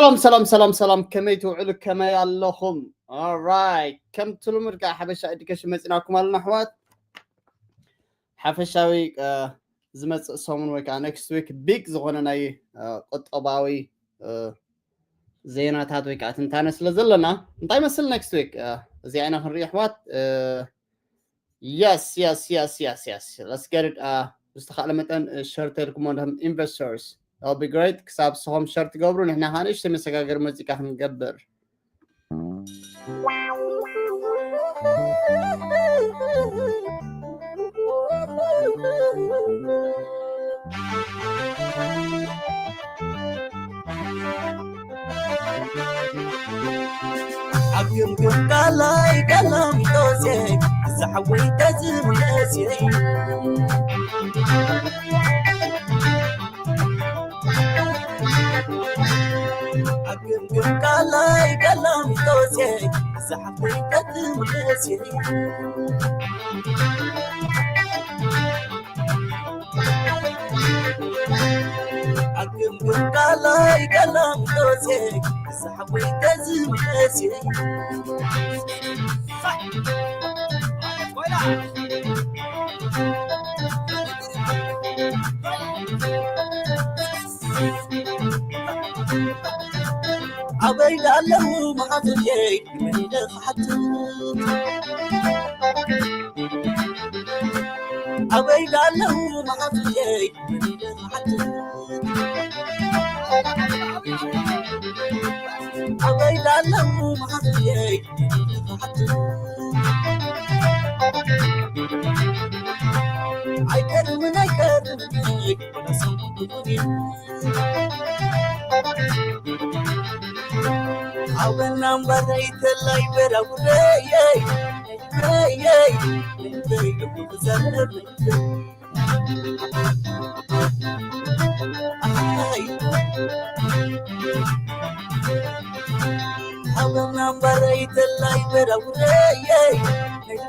ሰላም ሰላም ሰላም ሰላም፣ ከመይ ትውዕሉ? ከመይ ኣለኹም? Alright፣ ከምቲ ልሙድ ከዓ ሓበሻ ኤዱኬሽን መፂናኩም ኣለና ኣሕዋት። ሓፈሻዊ ዝመፅእ ሰሙን ወይ ከዓ ኔክስት ዊክ ቢግ ዝኾነ ናይ ቁጠባዊ ዜናታት ወይ ከዓ ትንታነ ስለ ዘለና እንታይ መስል ኔክስት ዊክ እዚኣ ኢና ክንርኢ ኣሕዋት። Yes, yes, yes, yes, yes. Let's get it. ብዝተኻእለ መጠን ሸር ተልኩሞ ም investors, that'll be great. ክሳብ ንስኹም ሸር ትገብሩ ንሕና ከዓ ንእሽተይ መሰጋገሪ ሙዚቃ ክንገብር። ኣብ ግምግም ቃላይ ገላሚጦሴ፣ ዝሓወይ ተዝምለሴ። ኣብ ግምግም ቃላይ ገላሚጦሴ፣ ዝሓወይ ተዝምለሴ። ኣክምግም ቃላይ ገላምጦሴ፣ ዝሓወይ ተዝምለሴ። ኣበይ ዳለዉ መሓፍየይ መን ኢለ ክሓትት? ኣበይ ዳለዉ መሓፍየይ መን ኢለ ክሓትት? ኣበይ ዳለዉ መሓፍየይ መን ኢለ ክሓትት? ኣይቀርብን ኣይቀርብን ወላ ሰው ሓወና እምበረይ ተላይ በራውረየይ፣ በየይ፣ በይ፣ ሓወና እምበረይ ተላይ በራውረየይ፣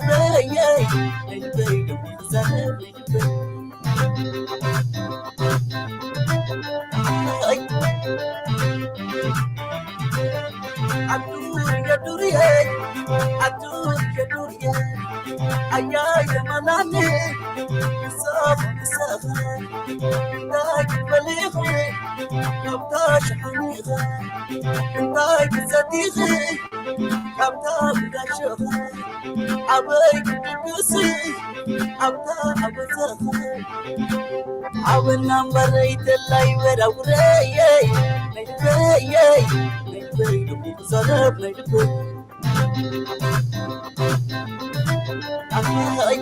በየይ፣ በይ፣ እንታይ ክትሰቲኺ ካብታ እንዳሸኺ ኣበይ ክትድግሲ ኣብታ ኣበዛኺ ሓወና እምበረይ ተላይ በራውረየይ ናይ ልበየይ ናይ ልበይ ልቡ ክዛረብ ናይ ልበይ ኣይ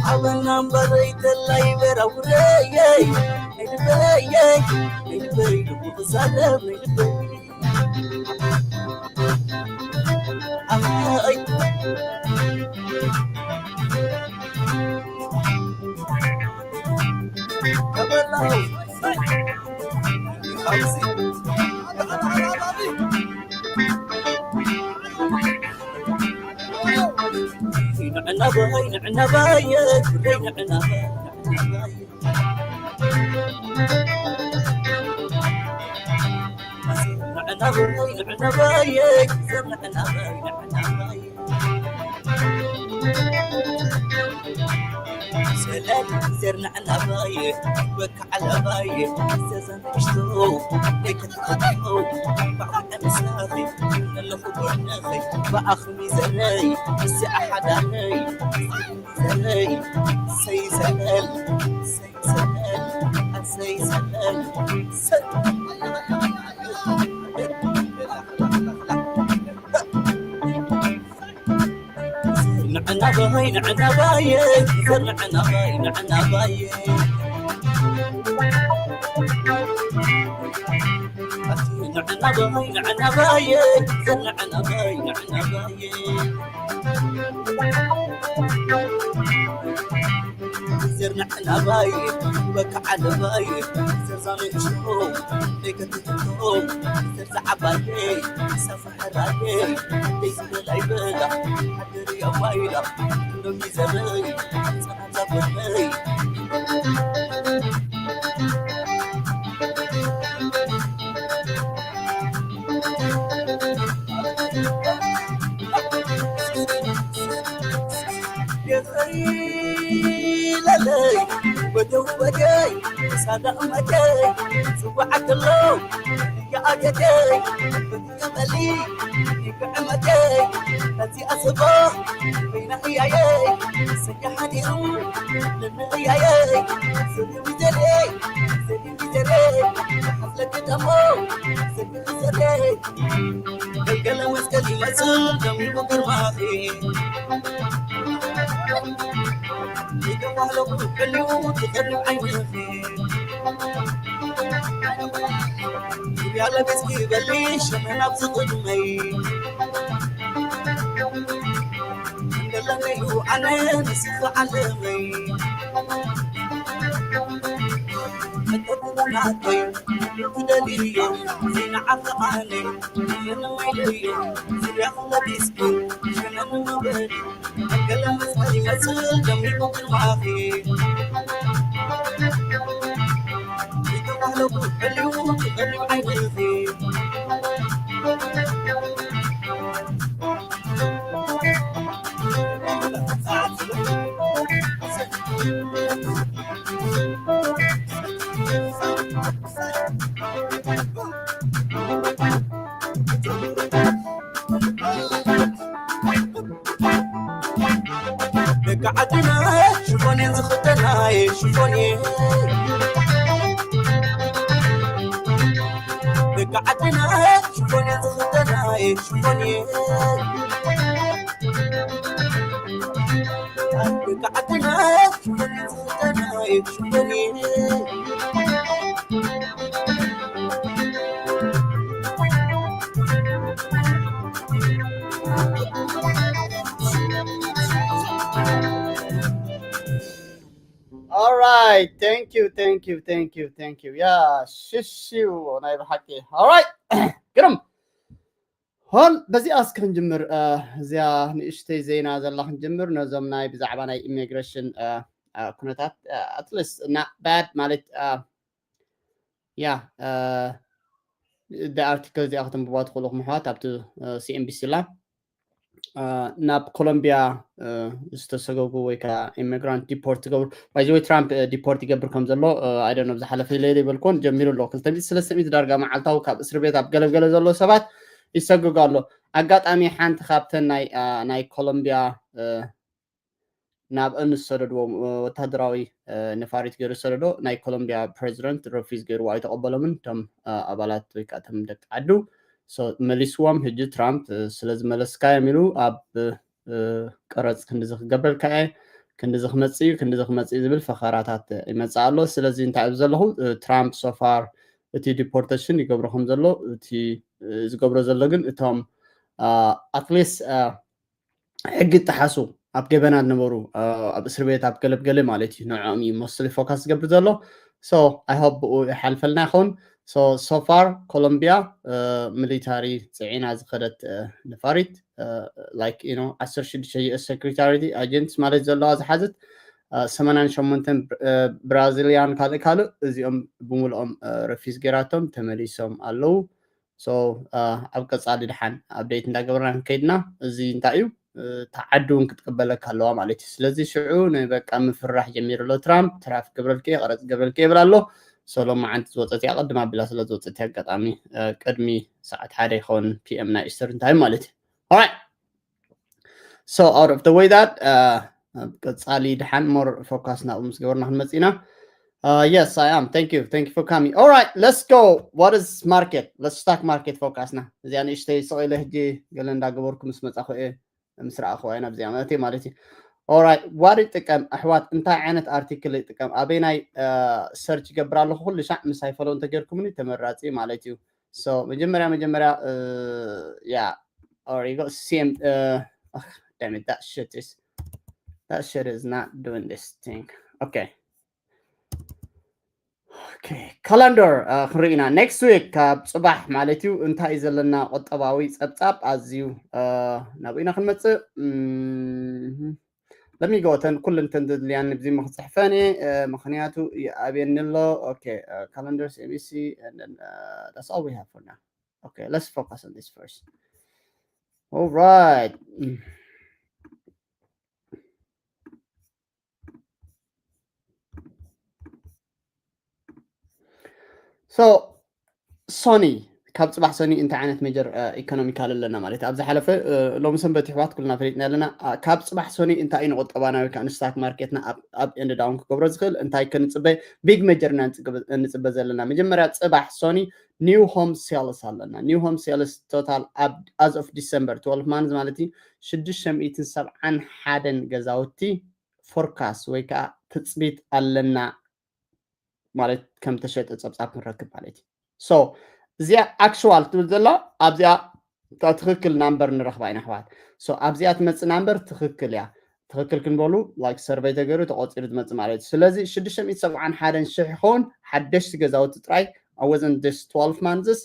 ሓወና እምበረይ ተላይ በራውረየይ ናይ ልበየይ ናይ ልበይ ልቡ ክዛረብ ናይ ልበይ ወደይ ሳዳቕ መደይ ጽዋዓት ኣሎ ያኣገደይ በሊ ይግዕመደይ በዚ ኣስቦ በይና እያየይ ሰያ ሓዲሩ ልምእያየይ ዘድዊ ዘደይ ዘድዊ ዘደይ ሓፍለክ ደሞ ዘድዊ ዘደይ ገልገለ መስቀል ይመስል ደሚቁ ግርማኺ ይተባህለኩ ሕልዩ ትቐድም ዓይንኺ ያለ ገጽኪ በሊ ሸመና ብዝቕድመይ እንደለመዩ ኣነ ንስኺ ዓለመይ መጠጥናተይ ትደልዮ ዘይንዓፍቃኒ ምንም ኣይደልዮ ዙርያ ለቢስኪ ሸመን መበሊ ገለ መስቀል ይመስል ደሚቁ ግርማኺ ይተባህለኩ ሕልዩ ትቐድም ዓይንኺ ደቂ ዓድና ሽፎን እየን ዝኽደናየ ሽፎን እየ ደቂ ዓድና ሽፎን እየን ዝኽደናየ ሽፎን እየ ደቂ ዓድና ሽፎን እየን ዝኽደናየ ሽፎን እየ All right, thank you, thank you, thank you, thank you. ያ ሽሽው ናይ ብሓቂ። All right. ግርም ሆን በዚኣ እስኪ ክንጅምር እዚኣ ንእሽተይ ዜና ዘላ ክንጅምር ነዞም ናይ ብዛዕባ ናይ ኢሚግሬሽን ኩነታት ኣትሊስት not bad ማለት ያ the article እዚኣ ከተንብባ ትኽእሉ ምሕዋት ኣብቲ CNBC ላ ናብ ኮሎምቢያ ዝተሰገጉ ወይ ከዓ ኢሚግራንት ዲፖርት ትገብሩ ባይዘወይ ትራምፕ ዲፖርት ይገብር ከም ዘሎ ኣይደኖ ዝሓለፈ ኢለ ይበልኮን ጀሚሩ ኣሎ ክልተ ሚእቲ ሰለስተ ሚእቲ ዳርጋ መዓልታዊ ካብ እስር ቤት ኣብ ገለገለ ዘሎ ሰባት ይሰግጉ ኣሎ ኣጋጣሚ ሓንቲ ካብተን ናይ ኮሎምቢያ ናብ እንዝሰደድዎም ወታደራዊ ነፋሪት ገይሩ ዝሰደዶ ናይ ኮሎምቢያ ፕሬዚደንት ረፊዝ ገይርዎ ኣይተቐበሎምን እቶም ኣባላት ወይ ከዓ እቶም ደቂ ዓዱ መሊስዎም ሕጂ ትራምፕ ስለ ዝመለስካዮም ኢሉ ኣብ ቀረፅ ክንድዚ ክገብረልካ እየ ክንድዚ ክመፅእ እዩ ክንድዚ ክመፅእ እዩ ዝብል ፈኸራታት ይመፅእ ኣሎ ስለዚ እንታይ እዩ ዘለኹ ትራምፕ ሶፋር እቲ ዲፖርቴሽን ይገብሮ ከም ዘሎ እቲ ዝገብሮ ዘሎ ግን እቶም ኣትሊስት ሕጊ ጥሓሱ ኣብ ገበና ዝነበሩ ኣብ እስር ቤት ኣብ ገለብ ገለ ማለት እዩ ንዕኦም እዩ ሞስትሊ ፎካስ ዝገብር ዘሎ so I hope ብኡ ይሓልፈልና ይኸውን so so far ኮሎምቢያ ሚሊታሪ ፅዒና ዝኸደት ነፋሪት like you know ዓሰርተ ሽዱሽተ US security agents ማለት ዘለዋ ዝሓዘት ሰማንያን ሸሞንተን ብራዚልያን ካልእ ካልእ እዚኦም ብምልኦም ረፊዝ ገይራቶም ተመሊሶም ኣለዉ so ኣብ ቀፃሊ ድሓን ኣብዴት እንዳገበርና ከይድና እዚ እንታይ እዩ ተዓዲ እውን ክትቅበለካ ኣለዋ ማለት እዩ ስለዚ ሽዑ ንበቃ ምፍራሕ ጀሚሩ ኣሎ ትራምፕ ትራፍ ገብረልክ ቀረፅ ገብረልክ ይብል ኣሎ so ሎማዓንቲ ዝወፀት እያ ቅድም ኣቢላ ስለ ዝወፀት ኣጋጣሚ ቅድሚ ሰዓት ሓደ ይኸውን PM ናይ ኢስተርን ታይም ማለት እዩ Alright. So out of the way that uh, ቀፃሊ ድሓን more focus ናብኡ ምስ ገበርና ክንመፅ ኢና Uh, yes, I am. Thank you. Thank you for coming. All right, let's go. What is market? Let's stock market focus ና እዚኣ ንእሽተይ ስቕ ኢለ ሕጂ ገለ እንዳገበርኩ ምስ መፃኹ እየ ምስ ረኣኹ እየ ናብዚኣ መእተይ ማለት እዩ Alright, what ይጥቀም ኣሕዋት እንታይ ዓይነት ኣርቲክል ይጥቀም ኣበይ ናይ ሰርች ይገብር ኣለኹ ኩሉ ሻዕ ምሳይ ፈሎ እንተገርኩምኒ ተመራፂ ማለት እዩ so መጀመርያ መጀመርያ yeah or you got CM uh, oh, damn it that shit is that shit is not doing this thing okay okay calendar ክንርኢ ኢና next week ካብ ፅባሕ ማለት እዩ እንታይ እዩ ዘለና ቁጠባዊ ፀብፃብ ኣዝዩ ናብኡ ኢና ክንመፅእ ለሚጎተን ኩሉ እንተን ዘድልያን ንብዚ ክፅሕፈን እየ ምክንያቱ ይኣብየኒ ኣሎ okay calendar CNBC that's all we have for now okay let's focus on this first all right ሶኒ ካብ ፅባሕ ሶኒ እንታይ ዓይነት ሜጀር ኢኮኖሚካል ኣለና ማለት ኣብ ዝሓለፈ ሎሚ ሰንበት ይሕዋት ኩልና ፈሊጥና ኣለና። ካብ ፅባሕ ሶኒ እንታይ እዩ ንቁጠባና ወይ ከዓ ንስታክ ማርኬትና ኣብ ኤንድ ዳውን ክገብሮ ዝኽእል እንታይ ክንፅበ ቢግ ሜጀር ኢና ንፅበ ዘለና። መጀመርያ ፅባሕ ሶኒ ኒው ሆም ሴልስ ኣለና። ኒው ሆም ሴልስ ቶታል as of December twelve months ማለት እዩ ሽዱሽተ ሚእትን ሰብዓን ሓደን ገዛውቲ ፎርካስት ወይ ከዓ ትፅቢት ኣለና ማለት ከም ተሸጠ ፀብፃብ ክንረክብ ማለት እዩ። እዚኣ ኣክሽዋል ትብል ዘላ ኣብዚኣ ትክክል ናምበር ንረክባ ኢና ኣሕዋት። ኣብዚኣ ትመፅእ ናምበር ትክክል እያ። ትክክል ክንበሉ ላይክ ሰርቨይ ተገይሩ ተቆፂሩ ዝመፅእ ማለት እዩ። ስለዚ ሽዱሽተ ሚእቲ ሰብዓን ሓደን ሽሕ ይኸውን ሓደሽቲ ገዛውቲ ጥራይ ኣብ within this twelve months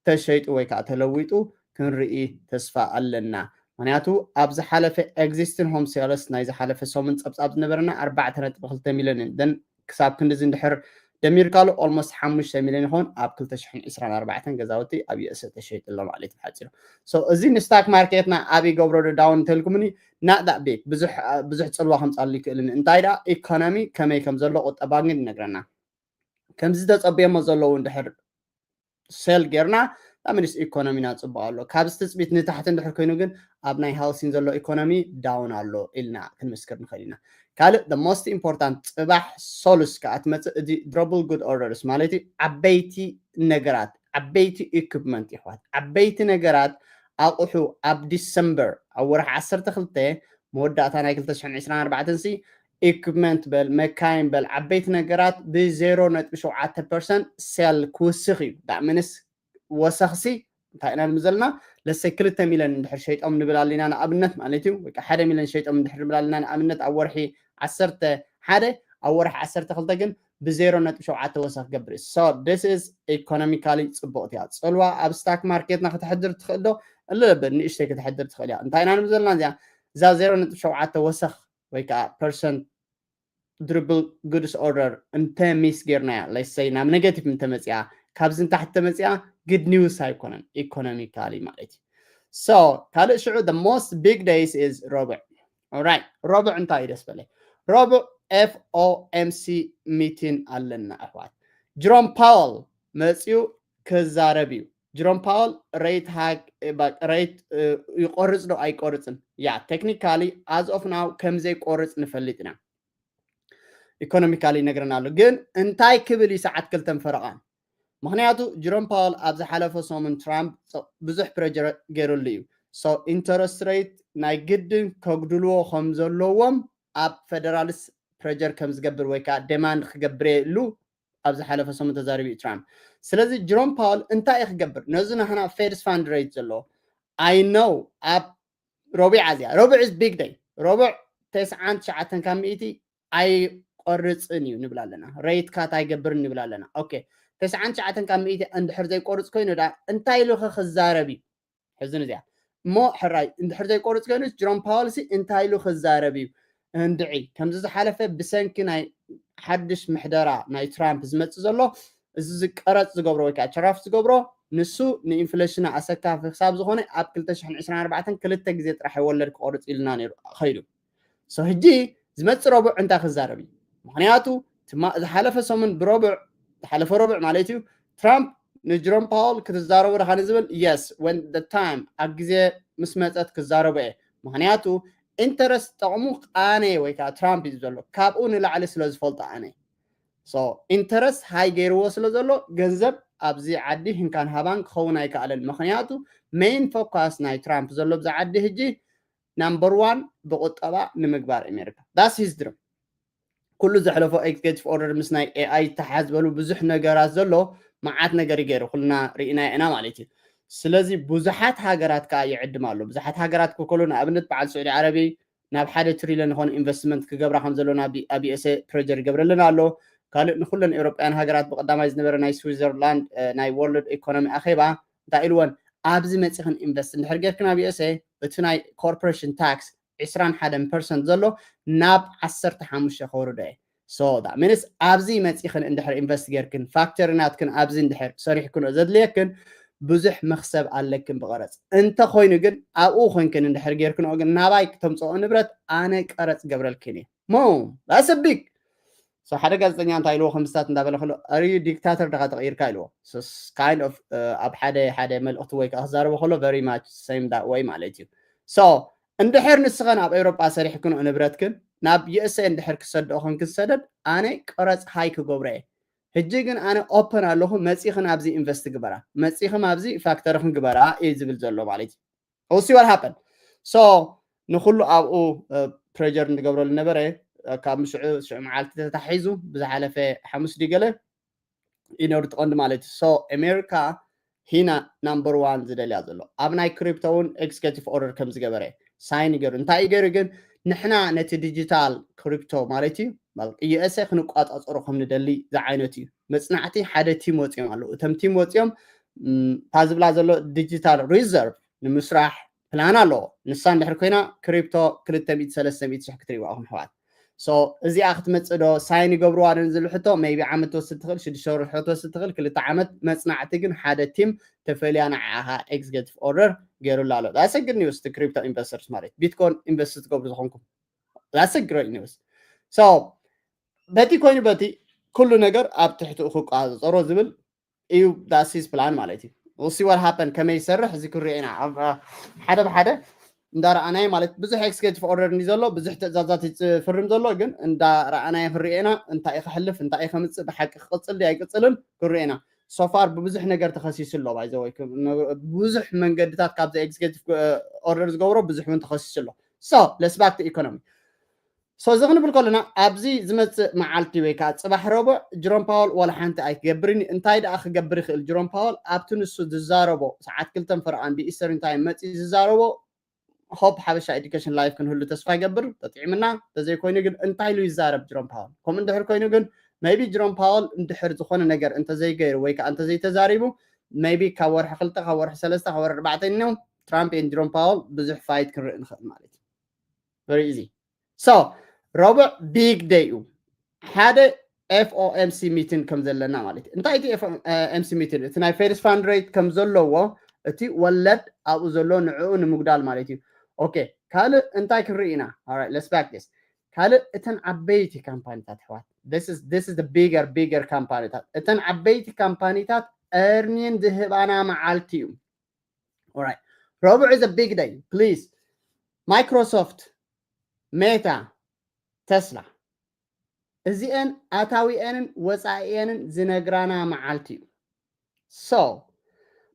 ተሸይጡ ወይ ከዓ ተለዊጡ ክንርኢ ተስፋ ኣለና። ምክንያቱ ኣብ ዝሓለፈ ኤግዚስቲንግ ሆም ሴልስ ናይ ዝሓለፈ ሰሙን ፀብፃብ ዝነበረና ኣርባዕተ ነጥቢ ክልተ ሚልዮን እዩ። ክሳብ ክንድዚ እንድሕር ደሚርካሉ ኦልሞስት ሓሙሽተ ሚልዮን ይኸውን ኣብ ክልተ ሽሕን ዕስራን ኣርባዕተን ገዛውቲ ኣብ ዩኤስኤ ተሸይጡ ኣሎ ማለት እዩ ብሓፂሩ። እዚ ንስታክ ማርኬትና ኣብ ይገብሮ ዶ ዳውን እንተልኩምኒ ናት ዳት ቢግ ብዙሕ ፅልዋ ከምፃሉ ይክእልን እንታይ ዳ ኢኮኖሚ ከመይ ከም ዘሎ ቁጠባ ግን ይነግረና። ከምዚ ተፀብዮሞ ዘለዉ እንድሕር ሴል ጌርና ምንስ ኢኮኖሚና ፅቡቅ ኣሎ። ካብዚ ትፅቢት ንታሕቲ እንድሕር ኮይኑ ግን ኣብ ናይ ሃውሲን ዘሎ ኢኮኖሚ ዳውን ኣሎ ኢልና ክንምስክር ንኽእል ኢና። ካልእ most important ፅባሕ ሶሉስ ከዓ ትመፅእ እዚ ድረብል ጉድ ኦርደርስ ማለት እዩ። ዓበይቲ ነገራት ዓበይቲ ኢኩፕመንት ይሕዋት ዓበይቲ ነገራት ኣቑሑ ኣብ ዲሰምበር ኣብ ወርሒ ዓሰርተ ክልተ መወዳእታ ናይ ክልተ ሽሕን ዕስራን ኣርባዕተን ሲ ኢኩፕመንት በል መካይን በል ዓበይቲ ነገራት ብዜሮ ነጥቢ ሸውዓተ ፐርሰንት ሴል ክውስኽ እዩ። ዳእምንስ ወሰኽሲ እንታይ ኢና ንብል ዘለና? ለሰይ ክልተ ሚልዮን እንድሕር ሸይጦም ንብል ኣለና ንኣብነት ማለት እዩ። ወይ ሓደ ሚልዮን ሸይጦም እንድሕር ንብል ኣለና ንኣብነት ኣብ ወርሒ ዓሰርተ ሓደ ኣብ ወርሒ ዓሰርተ ክልተ ግን ብዜሮ ነጥቢ ሸውዓተ ወሰኽ ክገብር እዩ። This is ኢኮኖሚካሊ ፅቡቕቲ እያ። ፅልዋ ኣብ ስታክ ማርኬትና ከተሕድር ትኽእል ዶ? ኣለበ ንእሽተይ ከተሕድር ትኽእል እያ። እንታይ ኢና ንብል ዘለና እዚኣ እዛ ዜሮ ነጥቢ ሸውዓተ ወሰኽ ወይ ከዓ ፐርሰንት ድርብል ጉድስ ኦርደር እንተ ሚስ ጌርናያ ለሰይ ናብ ኔጋቲቭ እንተመፅያ ካብዚ ንታሕቲ ተመፅያ ግድ ኒውስ ኣይኮነን ኢኮኖሚካሊ ማለት እዩ። ካልእ ሽዑ most big days is ረቡዕ። ኦራይት ረቡዕ እንታይ እዩ ደስ በለይ? ረቡዕ ኤፍ ኦ ኤም ሲ ሚቲን ኣለና ኣሕዋት። ጅሮም ፓወል መፅዩ ክዛረብ እዩ። ጅሮም ፓወል ሬት ሃግ ሬት ይቆርፅ ዶ ኣይቆርፅን? ያ ቴክኒካሊ as of now ከምዘይቆርፅ ንፈልጥ ኢና። ኢኮኖሚካሊ ይነግረና ኣሎ። ግን እንታይ ክብል እዩ ሰዓት ክልተን ፈረቓን? ምክንያቱ ጅሮም ፓወል ኣብ ዝሓለፈ ሰሙን ትራምፕ ብዙሕ ፕሬጀር ገይሩሉ እዩ። ኢንተረስት ሬት ናይ ግድን ከጉድልዎ ከም ዘለዎም ኣብ ፌደራልስ ፕሬጀር ከም ዝገብር ወይ ከዓ ዴማንድ ክገብረሉ ኣብ ዝሓለፈ ሰሙን ተዛሪቡ እዩ ትራምፕ። ስለዚ ጅሮም ፓወል እንታይ እዩ ክገብር ነዚ ናህና ፌድስ ፋንድ ሬት ዘለዎ? I know ኣብ ረቡዕ እዚኣ ረቡዕ is big day። ረቡዕ ተስዓን ትሽዓተን ካብ ሚእቲ ኣይቆርፅን እዩ ንብል ኣለና። ሬት ካት ኣይገብርን ንብል ኣለና። ኦኬ ተስዓን ትሽዓተን ካብ ሚእቲ እንድሕር ዘይቆርፅ ኮይኑ ዳ እንታይ ኢሉ ክዛረብ እዩ? ሕዝን እዚኣ እሞ ሕራይ እንድሕር ዘይቆርፅ ኮይኑ ጅሮም ፓወል ሲ እንታይ ኢሉ ክዛረብ እዩ? እንድዒ ከምዚ ዝሓለፈ ብሰንኪ ናይ ሓድሽ ምሕደራ ናይ ትራምፕ ዝመፅእ ዘሎ እዚ ዝቀረፅ ዝገብሮ ወይ ከዓ ቸራፍ ዝገብሮ ንሱ ንኢንፍሌሽን ኣሰካፊ ክሳብ ዝኾነ ኣብ ክልተ ሽሕን ዕስራን ኣርባዕተን ክልተ ግዜ ጥራሕ ይወለድ ክቆርፅ ኢልና ነይሩ ከይዱ። ሕጂ ዝመፅእ ረቡዕ እንታይ ክዛረብ እዩ? ምክንያቱ ዝሓለፈ ሰሙን ብረቡዕ ዝሓለፈ ረቡዕ ማለት እዩ ትራምፕ ንጅሮም ፓወል ክትዛረቡ ዳኻ ንዝብል የስ ወን ታይም ኣብ ግዜ ምስ መፀት ክዛረቡ እየ። ምክንያቱ ኢንተረስት ጠቕሙ ኣነ ወይ ከዓ ትራምፕ እዩ ዘሎ ካብኡ ንላዕሊ ስለ ዝፈልጦ ኣነ ኢንተረስት ሃይ ገይርዎ ስለ ዘሎ ገንዘብ ኣብዚ ዓዲ ህንካን ሃባን ክኸውን ኣይከኣለን። ምክንያቱ ሜይን ፎካስ ናይ ትራምፕ ዘሎ ብዚ ዓዲ ህጂ ናምበር ዋን ብቁጠባ ንምግባር ኣሜሪካ ዳስ ሂዝ ድሪም። ኩሉ ዘሕለፎ ኤግዜኪቲቭ ኦርደር ምስ ናይ ኤኣይ ተሓዝ ዝበሉ ብዙሕ ነገራት ዘሎ መዓት ነገር ይገይሩ ኩልና ርኢና ኢና ማለት እዩ። ስለዚ ብዙሓት ሃገራት ከዓ ይዕድም ኣሎ። ብዙሓት ሃገራት ክከሉ ንኣብነት በዓል ስዑዲ ዓረቢ ናብ ሓደ ትሪልዮን ዝኾነ ኢንቨስትመንት ክገብራ ከም ዘሎ ናብ ኣብ ዩኤስኤ ፕሬጀር ይገብረለን ኣሎ። ካልእ ንኩለን ኤውሮጳውያን ሃገራት ብቀዳማይ ዝነበረ ናይ ስዊዘርላንድ ናይ ወርልድ ኢኮኖሚ ኣኼባ እንታይ ኢልወን ኣብዚ መፂኽን ኢንቨስት እንድሕር ጌርክን ኣብ ዩኤስኤ እቲ ናይ ኮርፖሬሽን ታክስ ዕስራን ሓደን ፐርሰንት ዘሎ ናብ ዓሰርተ ሓሙሽተ ከውርዶ እየ። So that means ኣብዚ መፂኽን እንድሕር ኢንቨስት ጌርክን ፋክተሪ ናትክን ኣብዚ እንድሕር ሰሪሕክንኦ ዘድልየክን ብዙሕ መክሰብ ኣለክን ብቀረፅ። እንተኮይኑ ግን ኣብኡ ኮንክን እንድሕር ጌርክንኦ ግን ናባይ ክተምፅኦ ንብረት ኣነ ቀረፅ ገብረልክን እየ። ሞ that's a big So ሓደ ጋዜጠኛ እንታይ ኢልዎ፣ ከምስታት እንዳበለ ከሎ፣ are you dictator ዳኻ ተቐይርካ ኢልዎ። So kind of ኣብ ሓደ ሓደ መልእኽቲ ወይ ከዓ ክዛረቦ ከሎ very much same that way ማለት እዩ። So እንድሕር ንስኸን ኣብ ኤውሮጳ ሰሪሕክን ንብረትክን ናብ USA እንድሕር ክሰድኦ ክንክን ሰደድ ኣነ ቀረፅ ሃይ ክገብሮ እየ። ሕጂ ግን ኣነ ኦፐን ኣለኹ፣ መፂኽን ኣብዚ ኢንቨስት ግበራ፣ መፂኽም ኣብዚ ፋክተርኽን ግበራ እዩ ዝብል ዘሎ ማለት እዩ። We'll see what happen። So ንኩሉ ኣብኡ ፕሬጀር እንገብረሉ ነበረ። ካብ ሽዑ ሽዑ መዓልቲ ተታሒዙ ብዝሓለፈ ሓሙስ ድዩ ገለ ኢነሩ ትቐንዲ ማለት እዩ። So ኣሜሪካ ሂና ናምበር ዋን ዝደልያ ዘሎ ኣብ ናይ ክሪፕቶ እውን ኤክስኪዩቲቭ ኦርደር ከም ዝገበረ ሳይን ይገሩ። እንታይ እዩ ገይሩ ግን ንሕና ነቲ ዲጂታል ክሪፕቶ ማለት እዩ USA ክንቋፃፀሮ ከም ንደሊ ዝዓይነቱ እዩ። መፅናዕቲ ሓደ ቲም ወፂኦም ኣለዉ። እቶም ቲም ወፂኦም እታ ዝብላ ዘሎ ዲጂታል ሪዘርቭ ንምስራሕ ፕላን ኣለዎ። ንሳ እንድሕር ኮይና ክሪፕቶ ክልተ ሚእቲ ሰለስተ ሚእቲ ሽሕ ክትሪእዋ ኢኹም ኣሕዋት። So እዚኣ ክትመፅእ ዶ ሳይን ይገብርዋ ዶ ዝብል ሕቶ maybe ዓመት ትወስድ ትኽእል፣ ሽዱሽተ ወርሒ ክትወስድ ትኽእል፣ ክልተ ዓመት። መፅናዕቲ ግን ሓደ ቲም ተፈልያ ንዓኻ ኤክስኪዩቲቭ ኦርደር ገይሩላ ኣሎ። That's a good news to crypto investors ማለት ቢትኮይን ኢንቨስት ትገብሩ ዝኾንኩም that's a great news። So በቲ ኮይኑ በቲ ኩሉ ነገር ኣብ ትሕትኡ ክቋፀሮ ዝብል እዩ that's his plan ማለት እዩ። We'll see what happen ከመይ ይሰርሕ እዚ ክሪኦ ኢና ሓደ ብሓደ እንዳረኣናይ ማለት ብዙሕ ኤክስኪዩቲቭ ኦርደር እንዲ ዘሎ ብዙሕ ትእዛዛት ይፍርም ዘሎ ግን እንዳረኣናይ ክንሪኦ ኢና። እንታይ እዩ ከሕልፍ እንታይ እዩ ከምፅእ ብሓቂ ክቅፅል ድዩ ኣይቅፅልን ክንሪኦ ኢና። So far ብብዙሕ ነገር ተኸሲሱ ኣሎ። By the way ብዙሕ መንገድታት ካብዚ ኤክስኪዩቲቭ ኦርደር ዝገብሮ ብዙሕ እውን ተኸሲሱ ኣሎ። So let's back to economy። So እዚ ክንብል ከለና ኣብዚ ዝመፅእ መዓልቲ ወይ ከዓ ፅባሕ ረቡዕ ጅሮም ፓወል ዋላ ሓንቲ ኣይክገብርን እዩ። እንታይ ደኣ ክገብር ይኽእል ጅሮም ፓወል ኣብቲ ንሱ ዝዛረቦ ሰዓት ክልተን ፈረቓን ብኢስተርን ታይም መፂኡ ዝዛረቦ ሆፕ ሓበሻ ኤዱኬሽን ላይፍ ክንህሉ ተስፋ ይገብር። ተጥዒምና ተዘይኮይኑ ግን እንታይ ኢሉ ይዛረብ ጅሮም ፓወል? ከምኡ እንድሕር ኮይኑ ግን maybe ጅሮም ፓወል እንድሕር ዝኾነ ነገር እንተዘይገይሩ ወይ ከዓ እንተዘይተዛሪቡ maybe ካብ ወርሒ ክልተ ካብ ወርሒ ሰለስተ ካብ ወርሒ ኣርባዕተ ነው ትራምፕ ን ጅሮም ፓወል ብዙሕ ፋይት ክንርኢ ንኽእል ማለት እዩ። Very easy። So ረቡዕ big day እዩ። ሓደ FOMC meeting ከም ዘለና ማለት እዩ። እንታይ እቲ FOMC meeting? እቲ ናይ ፌድ ፋንድ ሬት ከም ዘለዎ እቲ ወለድ ኣብኡ ዘሎ ንዕኡ ንምጉዳል ማለት እዩ። ኦኬ ካልእ እንታይ ክንርኢ ኢና? Alright let's back this። ካልእ እተን ዓበይቲ ካምፓኒታት ኣሕዋት this is this is the bigger bigger ካምፓኒታት እተን ዓበይቲ ካምፓኒታት earning ዝህባና መዓልቲ እዩ። Alright ረቡዕ is a big day please። ማይክሮሶፍት፣ ሜታ፣ ተስላ እዚአን ኣታዊአንን ወፃኢአንን ዝነግራና መዓልቲ እዩ። So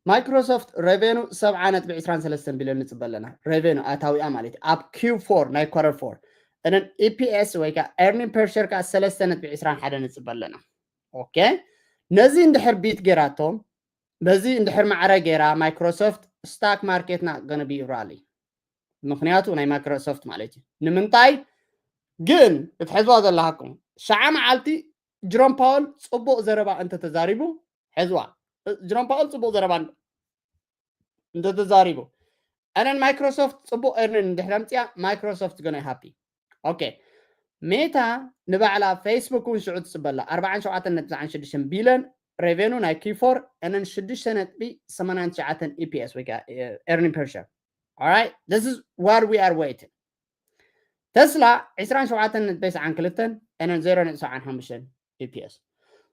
ማይክሮሶፍት ሬቨኑ ሰብዓ ነጥቢ ዕስራን ሰለስተን ቢልዮን ንፅበ ኣለና። ሬቨኑ ኣታዊኣ ማለት እዩ ኣብ Q four ናይ quarter four እነን EPS ወይ ከዓ earning per share ከዓ ሰለስተ ነጥቢ ዕስራን ሓደ ንፅበ ኣለና። ኦኬ ነዚ እንድሕር ቢት ገይራቶም በዚ እንድሕር ማዕረ ገይራ ማይክሮሶፍት ስታክ ማርኬትና gonna be rally ምክንያቱ ናይ ማይክሮሶፍት ማለት እዩ። ንምንታይ ግን ክትሕዝዋ ዘለሃኩም ሸዓ መዓልቲ ጅሮም ፓወል ፅቡቅ ዘረባ እንተተዛሪቡ ሕዝዋ ጅሮም ፓወል ፅቡቅ ዘረባ እንተተዛሪቡ እነን ማይክሮሶፍት ፅቡቅ earning እንድሕር ኣምፅያ ማይክሮሶፍት gonna happy። ኦኬ ሜታ ንባዕላ ፌስቡክ እውን ሽዑ ትፅበላ ኣርባዓን ሸውዓተን ነጥቢ ትስዓን ሽዱሽተን ቢልዮን ሬቨኑ ናይ Q four እነን ሽዱሽተ ነጥቢ ሰማንያን ትሽዓተን EPS ወይ ከዓ earning per share። Alright this is what we are waiting። ተስላ ዕስራን ሸውዓተን ነጥቢ ትስዓን ክልተን እነን ዜሮ ነጥቢ ሰብዓን ሓሙሽተን EPS።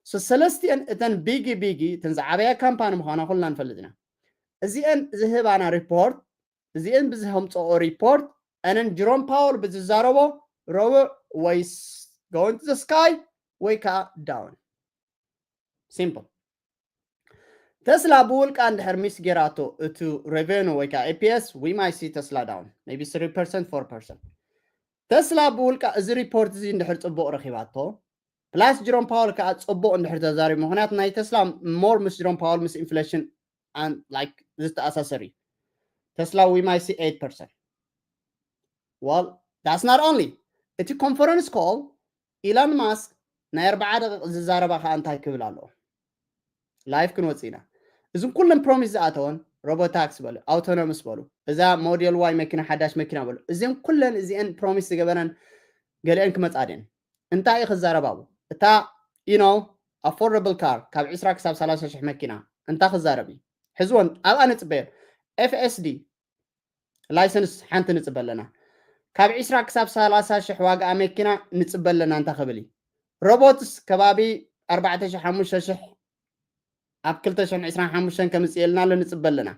So ሰለስቲአን እተን ቢጊ ቢጊ እተን ዝዓበያ ካምፓኒ ምዃና ኩልና ንፈልጥ ኢና። እዚአን ዝህባና ሪፖርት እዚአን ብዝህምፅኦ ሪፖርት እነን ጅሮም ፓወል ብዝዛረቦ ረቡዕ ወይስ going to the sky ወይ ከዓ down። Simple። ተስላ ብውልቃ እንድሕር ሚስ ጌራቶ እቱ ሬቨኑ ወይ ከዓ EPS we might see ተስላ down maybe three percent four percent። ተስላ ብውልቃ እዚ ሪፖርት እዚ እንድሕር ፅቡቅ ረኪባቶ ፕላስ ጅሮም ፓወል ከዓ ፅቡቅ እንድሕር ተዛሪቡ ምክንያቱ ናይ ተስላ more ምስ ጅሮም ፓወል ምስ ኢንፍሌሽን like ዝተኣሳሰር እዩ። ተስላ we might see eight percent። Well that's not only እቲ ኮንፈረንስ ኮል ኢላን ማስክ ናይ ኣርባዓ ደቂቅ ዝዛረባ ከዓ እንታይ ክብል ኣለዎ? ላይፍ ክንወፅእ ኢና። እዝን ኩለን ፕሮሚስ ዝኣተወን ሮቦታክስ በሉ፣ ኣውቶኖምስ በሉ፣ እዛ ሞዴል ዋይ መኪና ሓዳሽ መኪና በሉ፣ እዚን ኩለን እዚአን ፕሮሚስ ዝገበረን ገሊአን ክመፃ ድን እንታይ እዩ ክዛረባቡ? እታ you know affordable car ካብ ዕስራ ክሳብ ሰላሳ ሽሕ መኪና እንታይ ክዛረብ እዩ? ሕዝወን ኣብኣ ንፅበየን። FSD ላይሰንስ ሓንቲ ንፅበ ኣለና። ካብ ዕስራ ክሳብ ሰላሳ ሽሕ ዋጋ መኪና ንፅበ ኣለና እንታይ ክብል እዩ? Robots ከባቢ ኣርባዕተ ሺሕ ሓሙሽተ ሺሕ ኣብ ክልተ ሺሕ ዕስራን ሓሙሽተን ከምጽእ የልና ኣሎ ንጽበ ኣለና።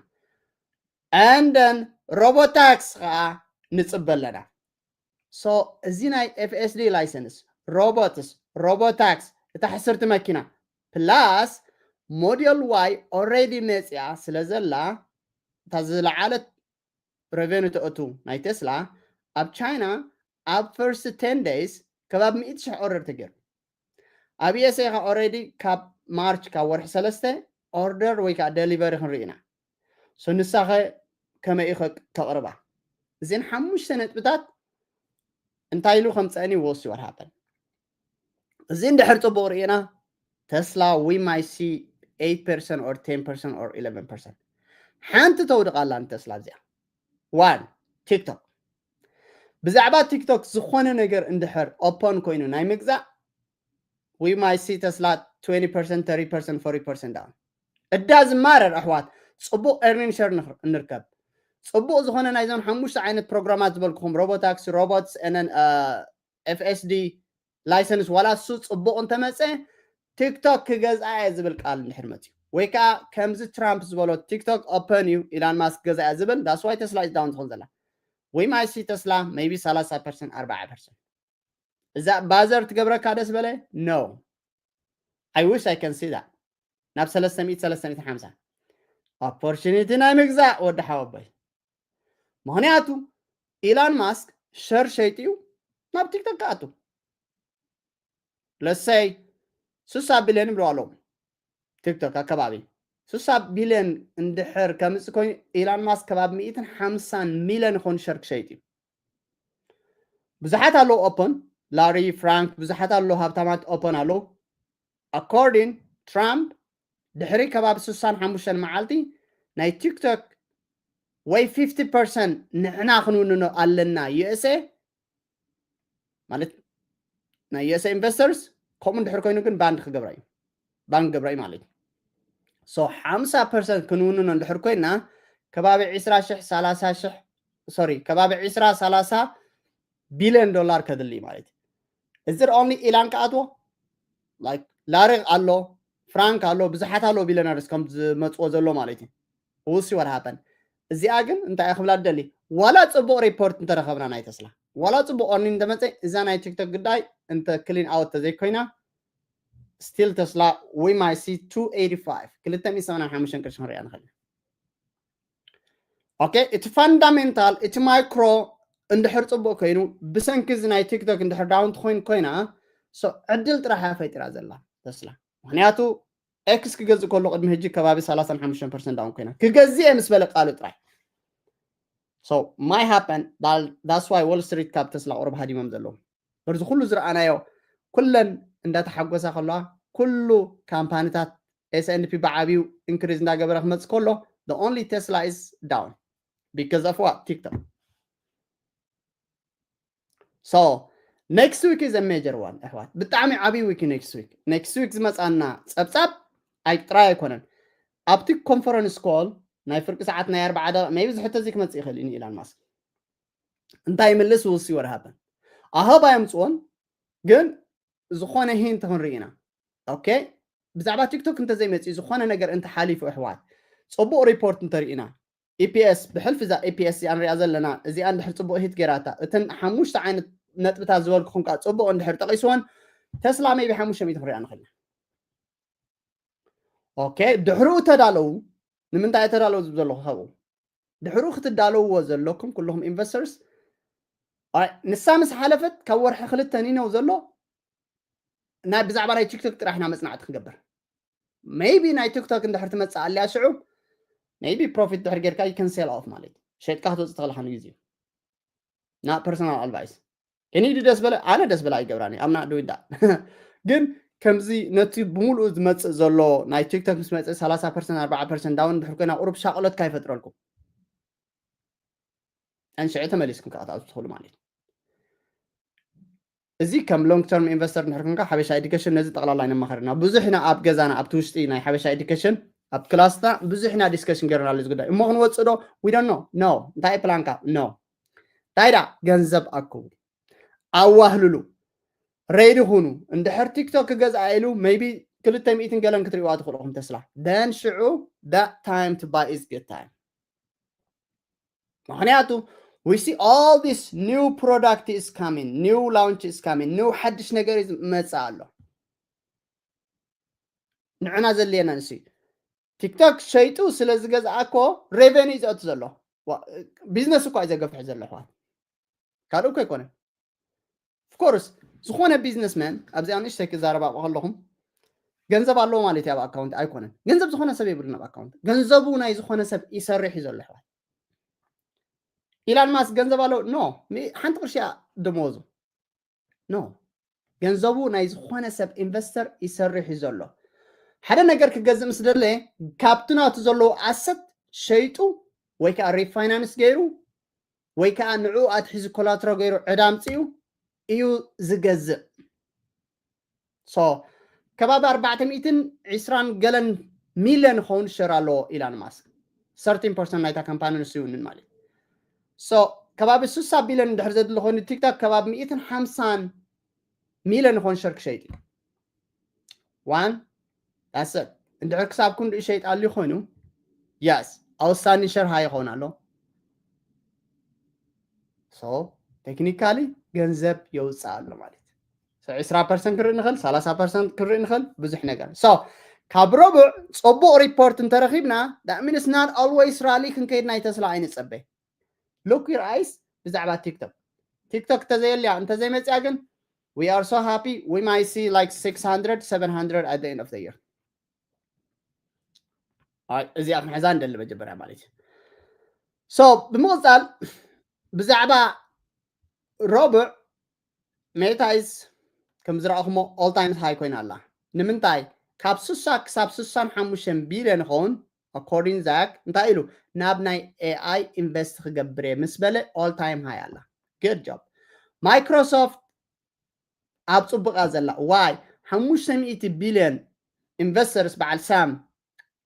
And then Robotaxi ከዓ ንጽበ ኣለና። So እዚ ናይ F S D license፣ Robots፣ Robotaxi፣ እታ ሕስርቲ መኪና plus Model Y already መጽያ ስለ ዘላ እታ ዝለዓለት revenue ተእቱ ናይ ቴስላ ኣብ ቻይና ኣብ first ten days ከባቢ ሚእቲ ሺሕ order ተገይሩ። ኣብ USA ኸ already ካብ ማርች ካብ ወርሒ ሰለስተ order ወይ ከዓ delivery ክንርኢ ኢና። So ንሳኸ ከመይ እዩ ከ-፣ ከቕርባ? እዚን ሓሙሽተ ነጥብታት እንታይ ኢሉ ከምፀአኒ we'll see what happen። እዚ እንድሕር ፅቡቕ ርኢና ቴስላ we might see eight percent or ten percent or eleven percent። ሓንቲ ተውድቕ ኣላ ንቴስላ እዚኣ። One፣ ቲክቶክ። ብዛዕባ ቲክቶክ ዝኾነ ነገር እንድሕር open ኮይኑ ናይ ምግዛእ we might see ቴስላ twenty percent, thirty percent, forty percent down። እዳ ዝማረር ኣሕዋት፣ ጽቡቕ earning share ንኽ-፣ ንርከብ። ጽቡቕ ዝኾነ ናይዞም ሓሙሽተ ዓይነት ፕሮግራማት ዝበልኩኹም፣ Robotaxi፣ Robots፣ and then, uh, F S D license፣ ዋላ እሱ ጽቡቕ እንተመጸ፣ ቲክቶክ ክገዝኣ እየ ዝብል ቃል እንድሕር መጽዩ፣ ወይ ከዓ ከምዚ ትራምፕ ዝበሎ ቲክቶክ open እዩ፣ ኢላን ማስክ ገዛ እያ ዝብል፣ that's why ቴስላ is down ትኾን ዘላ። We might see ቴስላ maybe ሰላሳ percent፣ ኣርባዓ percent። እዛ ባዘር ትገብረካ ደስ በለ? No. I wish I can see that። ናብ ሰለስተ ሚእቲ፣ ሰለስተ ሚእቲ ሓምሳ opportunity ናይ ምግዛእ ወዲ ሓወቦይ። ምኽንያቱ ኢላን ማስክ ሸር ሸይጥዩ ናብ ቲክቶክ ክኣቱ። Let's say ስሳ ቢልዮን ይብሉ ኣለዉ። ቲክቶክ ኣከባቢ ስሳ ቢልዮን እንድሕር ከምጽእ ኮይኑ ኢላን ማስክ ከባቢ ሚእትን ሓምሳን ሚልዮን ይኾን ሸር ክሸይጥ እዩ። ብዙሓት ኣለዉ open፣ ላሪ፣ ፍራንክ፣ ብዙሓት ኣለዉ ሃብታማት open ኣለዉ። According ትራምፕ ድሕሪ ከባቢ ስሳን ሓሙሽተን መዓልቲ ናይ ቲክቶክ ወይ fifty percent ንሕና ክንውንኖ ኣለና USA ማለት ናይ USA investors ከምኡ እንድሕር ኮይኑ ግን ban ክገብራ እዩ። Ban ክገብራ እዩ ማለት እዩ። So ሓምሳ percent ክንውንኖ እንድሕር ኮይና ከባቢ ዕስራ ሺሕ፣ ሰላሳ ሺሕ፣ sorry፣ ከባቢ ዕስራ፣ ሰላሳ ቢልዮን ዶላር ከድሊ ማለት እዩ። Is it only ኢላን ክኣትዎ? Like ላሪ ኣሎ፣ ፍራንክ ኣሎ፣ ብዙሓት ኣሎ ቢልዮነርስ ከም ዝመጽዎ ዘሎ ማለት እዩ። We'll see what happen። እዚኣ ግን እንታይ እየ ክብላ ደሊ፣ ዋላ ጽቡቕ ሪፖርት እንተረኸብና ናይ ቴስላ፣ ዋላ ጽቡቕ earning እንተመጸ፣ እዛ ናይ ቲክቶክ ግዳይ እንተ clean out ተዘይኮይና፣ still ቴስላ we might see two eighty-five፣ ክልተ ሚእቲ ሰማንያን ሓሙሽተን ቅርሺ ክንሪኣ ንኽእል ኢና። Okay፣ እቲ ፋንዳሜንታል፣ እቲ ማይክሮ እንድሕር ጽቡቕ ኮይኑ፣ ብሰንኪ እዚ ናይ ቲክቶክ እንድሕር down ትኾይን ኮይና፣ so ዕድል ጥራሕ እያ ፈጢራ ዘላ ቴስላ። ምኽንያቱ ኤክስ ክገዝእ ከሎ ቅድሚ ሕጂ ከባቢ ሰላሳን ሓሙሽተን percent down ኮይና፣ ክገዝእ እየ ምስ በለ ቃሉ ጥራይ። So might happen፣ that's why Wall Street ካብ ቴስላ ቁሩብ ሃዲሞም ዘለዉ። በዚ ኩሉ ዝረኣናዮ፣ ኩለን እንዳተሓጎሳ ከለዋ፣ ኩሉ ካምፓኒታት S and P ብዓብዩ increase እንዳገበረ ክመጽእ ከሎ፣ the only Tesla is down because of what? ቲክቶክ። So next week is a major one ኣሕዋት፣ ብጣዕሚ ዓብዪ ዊክ። Next week፣ next week ዝመጻና ጸብጻብ ኣይ ጥራይ ኣይኮነን። ኣብቲ ኮንፈረንስ ኮል ናይ ፍርቂ ሰዓት ናይ ኣርባዓ ደቂቕ maybe ዝሕቶ እዚ ክመጽእ ይኽእል እዩ ንኢላን ማስክ። እንታይ ይምልስ? We'll see what happen። ኣህብ ኣየምጽዎን፣ ግን ዝኾነ ሂንት ክንርኢ ኢና። Okay፣ ብዛዕባ ቲክቶክ እንተዘይመጽእ፣ ዝኾነ ነገር እንተሓሊፉ ኣሕዋት፣ ጽቡቕ ሪፖርት እንተርኢና፣ ኢፒኤስ ብሕልፊ እዛ ኢፒኤስ እዚኣ ንሪኣ ዘለና፣ እዚኣ እንድሕር ጽቡቕ ሂት ገይራታ፣ እተን ሓሙሽተ ዓይነት ነጥብታት ዝበልኩኹም ከዓ ጽቡቕ እንድሕር ጠቒስወን፣ ቴስላ maybe ሓሙሽተ ሚእቲ ክንሪኣ ንኽእል ኢና። Okay፣ ድሕሪኡ ተዳለዉ። ንምንታይ ተዳለዉ ዝብል ዘለኹ ካብኡ ድሕሪኡ ክትዳለውዎ ዘለኩም ኩልኹም ኢንቨስተርስ። ኣይ፣ ንሳ ምስ ሓለፈት ካብ ወርሒ ክልተ ንነው ዘሎ ናይ ብዛዕባ ናይ ቲክቶክ ጥራሕ ኢና መጽናዕቲ ክገብር። Maybe ናይ ቲክቶክ እንድሕር ትመጽእ ኣልያ ሽዑ maybe ፕሮፊት ድሕር ጌርካ you can sell off ማለት እዩ። ሸጥካ ክትወጽእ ተኽእልካ ንግዜ እዩ። ና personal advice። እኒ ዱ ደስ በለ፣ ኣነ ደስ በለ ኣይገብራን እየ። I'm not doing that። ግን ከምዚ ነቲ ብምሉኡ ዝመጽእ ዘሎ ናይ ቲክቶክ ምስ መጽእ ሰላሳ percent ኣርባዓ percent down ድሕር ኮይና ቁሩብ ሻቕሎትካ ይፈጥረልኩም። ኣን ሽዑ ተመሊስኩም ከኣ ክትኣትዉ ትኽእሉ ማለት እዩ። እዚ ከም long term investor እንድሕር ኮንካ ሓበሻ ኤዱኬሽን ነዚ ጠቕላላ ይነማኸረና። ብዙሕ ኢና ኣብ ገዛና ኣብቲ ውሽጢ ናይ ሓበሻ ኤዱኬሽን ኣብ ክላስና ብዙሕ ኢና ዲስከሽን ገይርናሉ እዚ ጉዳይ። እሞ ክንወጽእ ዶ? We don't know። No። እንታይ እዩ ፕላንካ? No። እንታይ ዳ ገንዘብ ኣክቡ። ኣዋህልሉ። ready ኩኑ። እንድሕር ቲክቶክ ክገዝኣ ኢሉ maybe ክልተ ሚእትን ገለን ክትርእዋ ትኽእሉ ኢኹም ተስላ። Then ሽዑ that time to buy is good time። ምኽንያቱ we see all this new product is coming, new launch is coming, new ሓድሽ ነገር እዩ ዝመጽእ ኣሎ። ንዕና ዘድልየና ንሱ እዩ። ቲክቶክ ሸይጡ ስለ ዝገዝኣ እኮ revenue እዩ ዘእቱ ዘሎ። ቢዝነስ እኳ እዩ ዘገፍሕ ዘሎ ኣሕዋት። ካልእ እኮ ኣይኮነን። Of course ዝኾነ ቢዝነስማን ኣብዚኣ ንእሽተይ ክዛረብ ኣብኣ ከለኹም ገንዘብ ኣለዎ ማለት እዩ ኣብ ኣካውንት ኣይኮነን። ገንዘብ ዝኾነ ሰብ የብሉን ኣብ ኣካውንት። ገንዘቡ ናይ ዝኾነ ሰብ ይሰርሕ እዩ ዘሎ ኣሕዋት። ኢላን ማስክ ገንዘብ ኣለዎ? ኖ፣ ሓንቲ ቅርሺ እያ ደመወዙ። ኖ፣ ገንዘቡ ናይ ዝኾነ ሰብ ኢንቨስተር ይሰርሕ እዩ ዘሎ። ሓደ ነገር ክገዝእ ምስ ደለየ ካብቲ ናቱ ዘለዎ ኣሰት ሸይጡ ወይ ከዓ ሪፋይናንስ ገይሩ ወይ ከዓ ንዕኡ ኣትሒዙ ኮላትሮ ገይሩ ዕዳ ኣምፅኡ እዩ ዝገዝእ። So ከባቢ ኣርባዕተ ሚእትን ዕስራን ገለን ሚልዮን ክኸውን ሸር ኣለዎ ኢላን ማስክ። ሰርቲን ፐርሰንት ናይታ ካምፓኒ ንሱ ይውንን ማለት እዩ። So ከባቢ ስሳ ቢልዮን እንድሕር ዘድሊ ኮይኑ ቲክቶክ ከባቢ ሚእትን ሓምሳን ሚልዮን ክኸውን ሸር ክሸይጥ እዩ። One that's it። እንድሕር ክሳብ ክንድኡ ይሸይጥ ኣልዩ ኮይኑ yes ኣውሳኒ ሸር ሃይ ይኸውን ኣሎ። So ቴክኒካሊ ገንዘብ የውፅእ ኣሎ ማለት እዩ። ዕስራ ፐርሰንት ክንርኢ ንኽእል፣ ሰላሳ ፐርሰንት ክንርኢ ንኽእል፣ ብዙሕ ነገር። So ካብ ረቡዕ ፅቡቕ ሪፖርት እንተረኺብና that means not always ራሊ ክንከይድ ናይ ተስላ ኣይንፀበይ። Look your eyes ብዛዕባ ቲክቶክ። ቲክቶክ እንተዘየልያ እንተዘይመፅያ ግን we are so happy we might see like six hundred, seven hundred at the end of the year። እዚኣ ክንሕዛ ንደሊ መጀመርያ ማለት እዩ። So ብምቕፃል ብዛዕባ ረቡዕ ሜታ is ከም ዝረኣኹሞ all time high ኮይና ኣላ። ንምንታይ? ካብ ስሳ ክሳብ ስሳን ሓሙሽተን ቢልዮን ይኸውን። According ዛክ እንታይ ኢሉ? ናብ ናይ ኤኣይ ኢንቨስት ክገብር እየ ምስ በለ all time high ኣላ። Good job። ማይክሮሶፍት ኣብ ፅቡቃ ዘላ ዋይ ሓሙሽተ ሚእቲ ቢልዮን ኢንቨስተርስ በዓል ሳም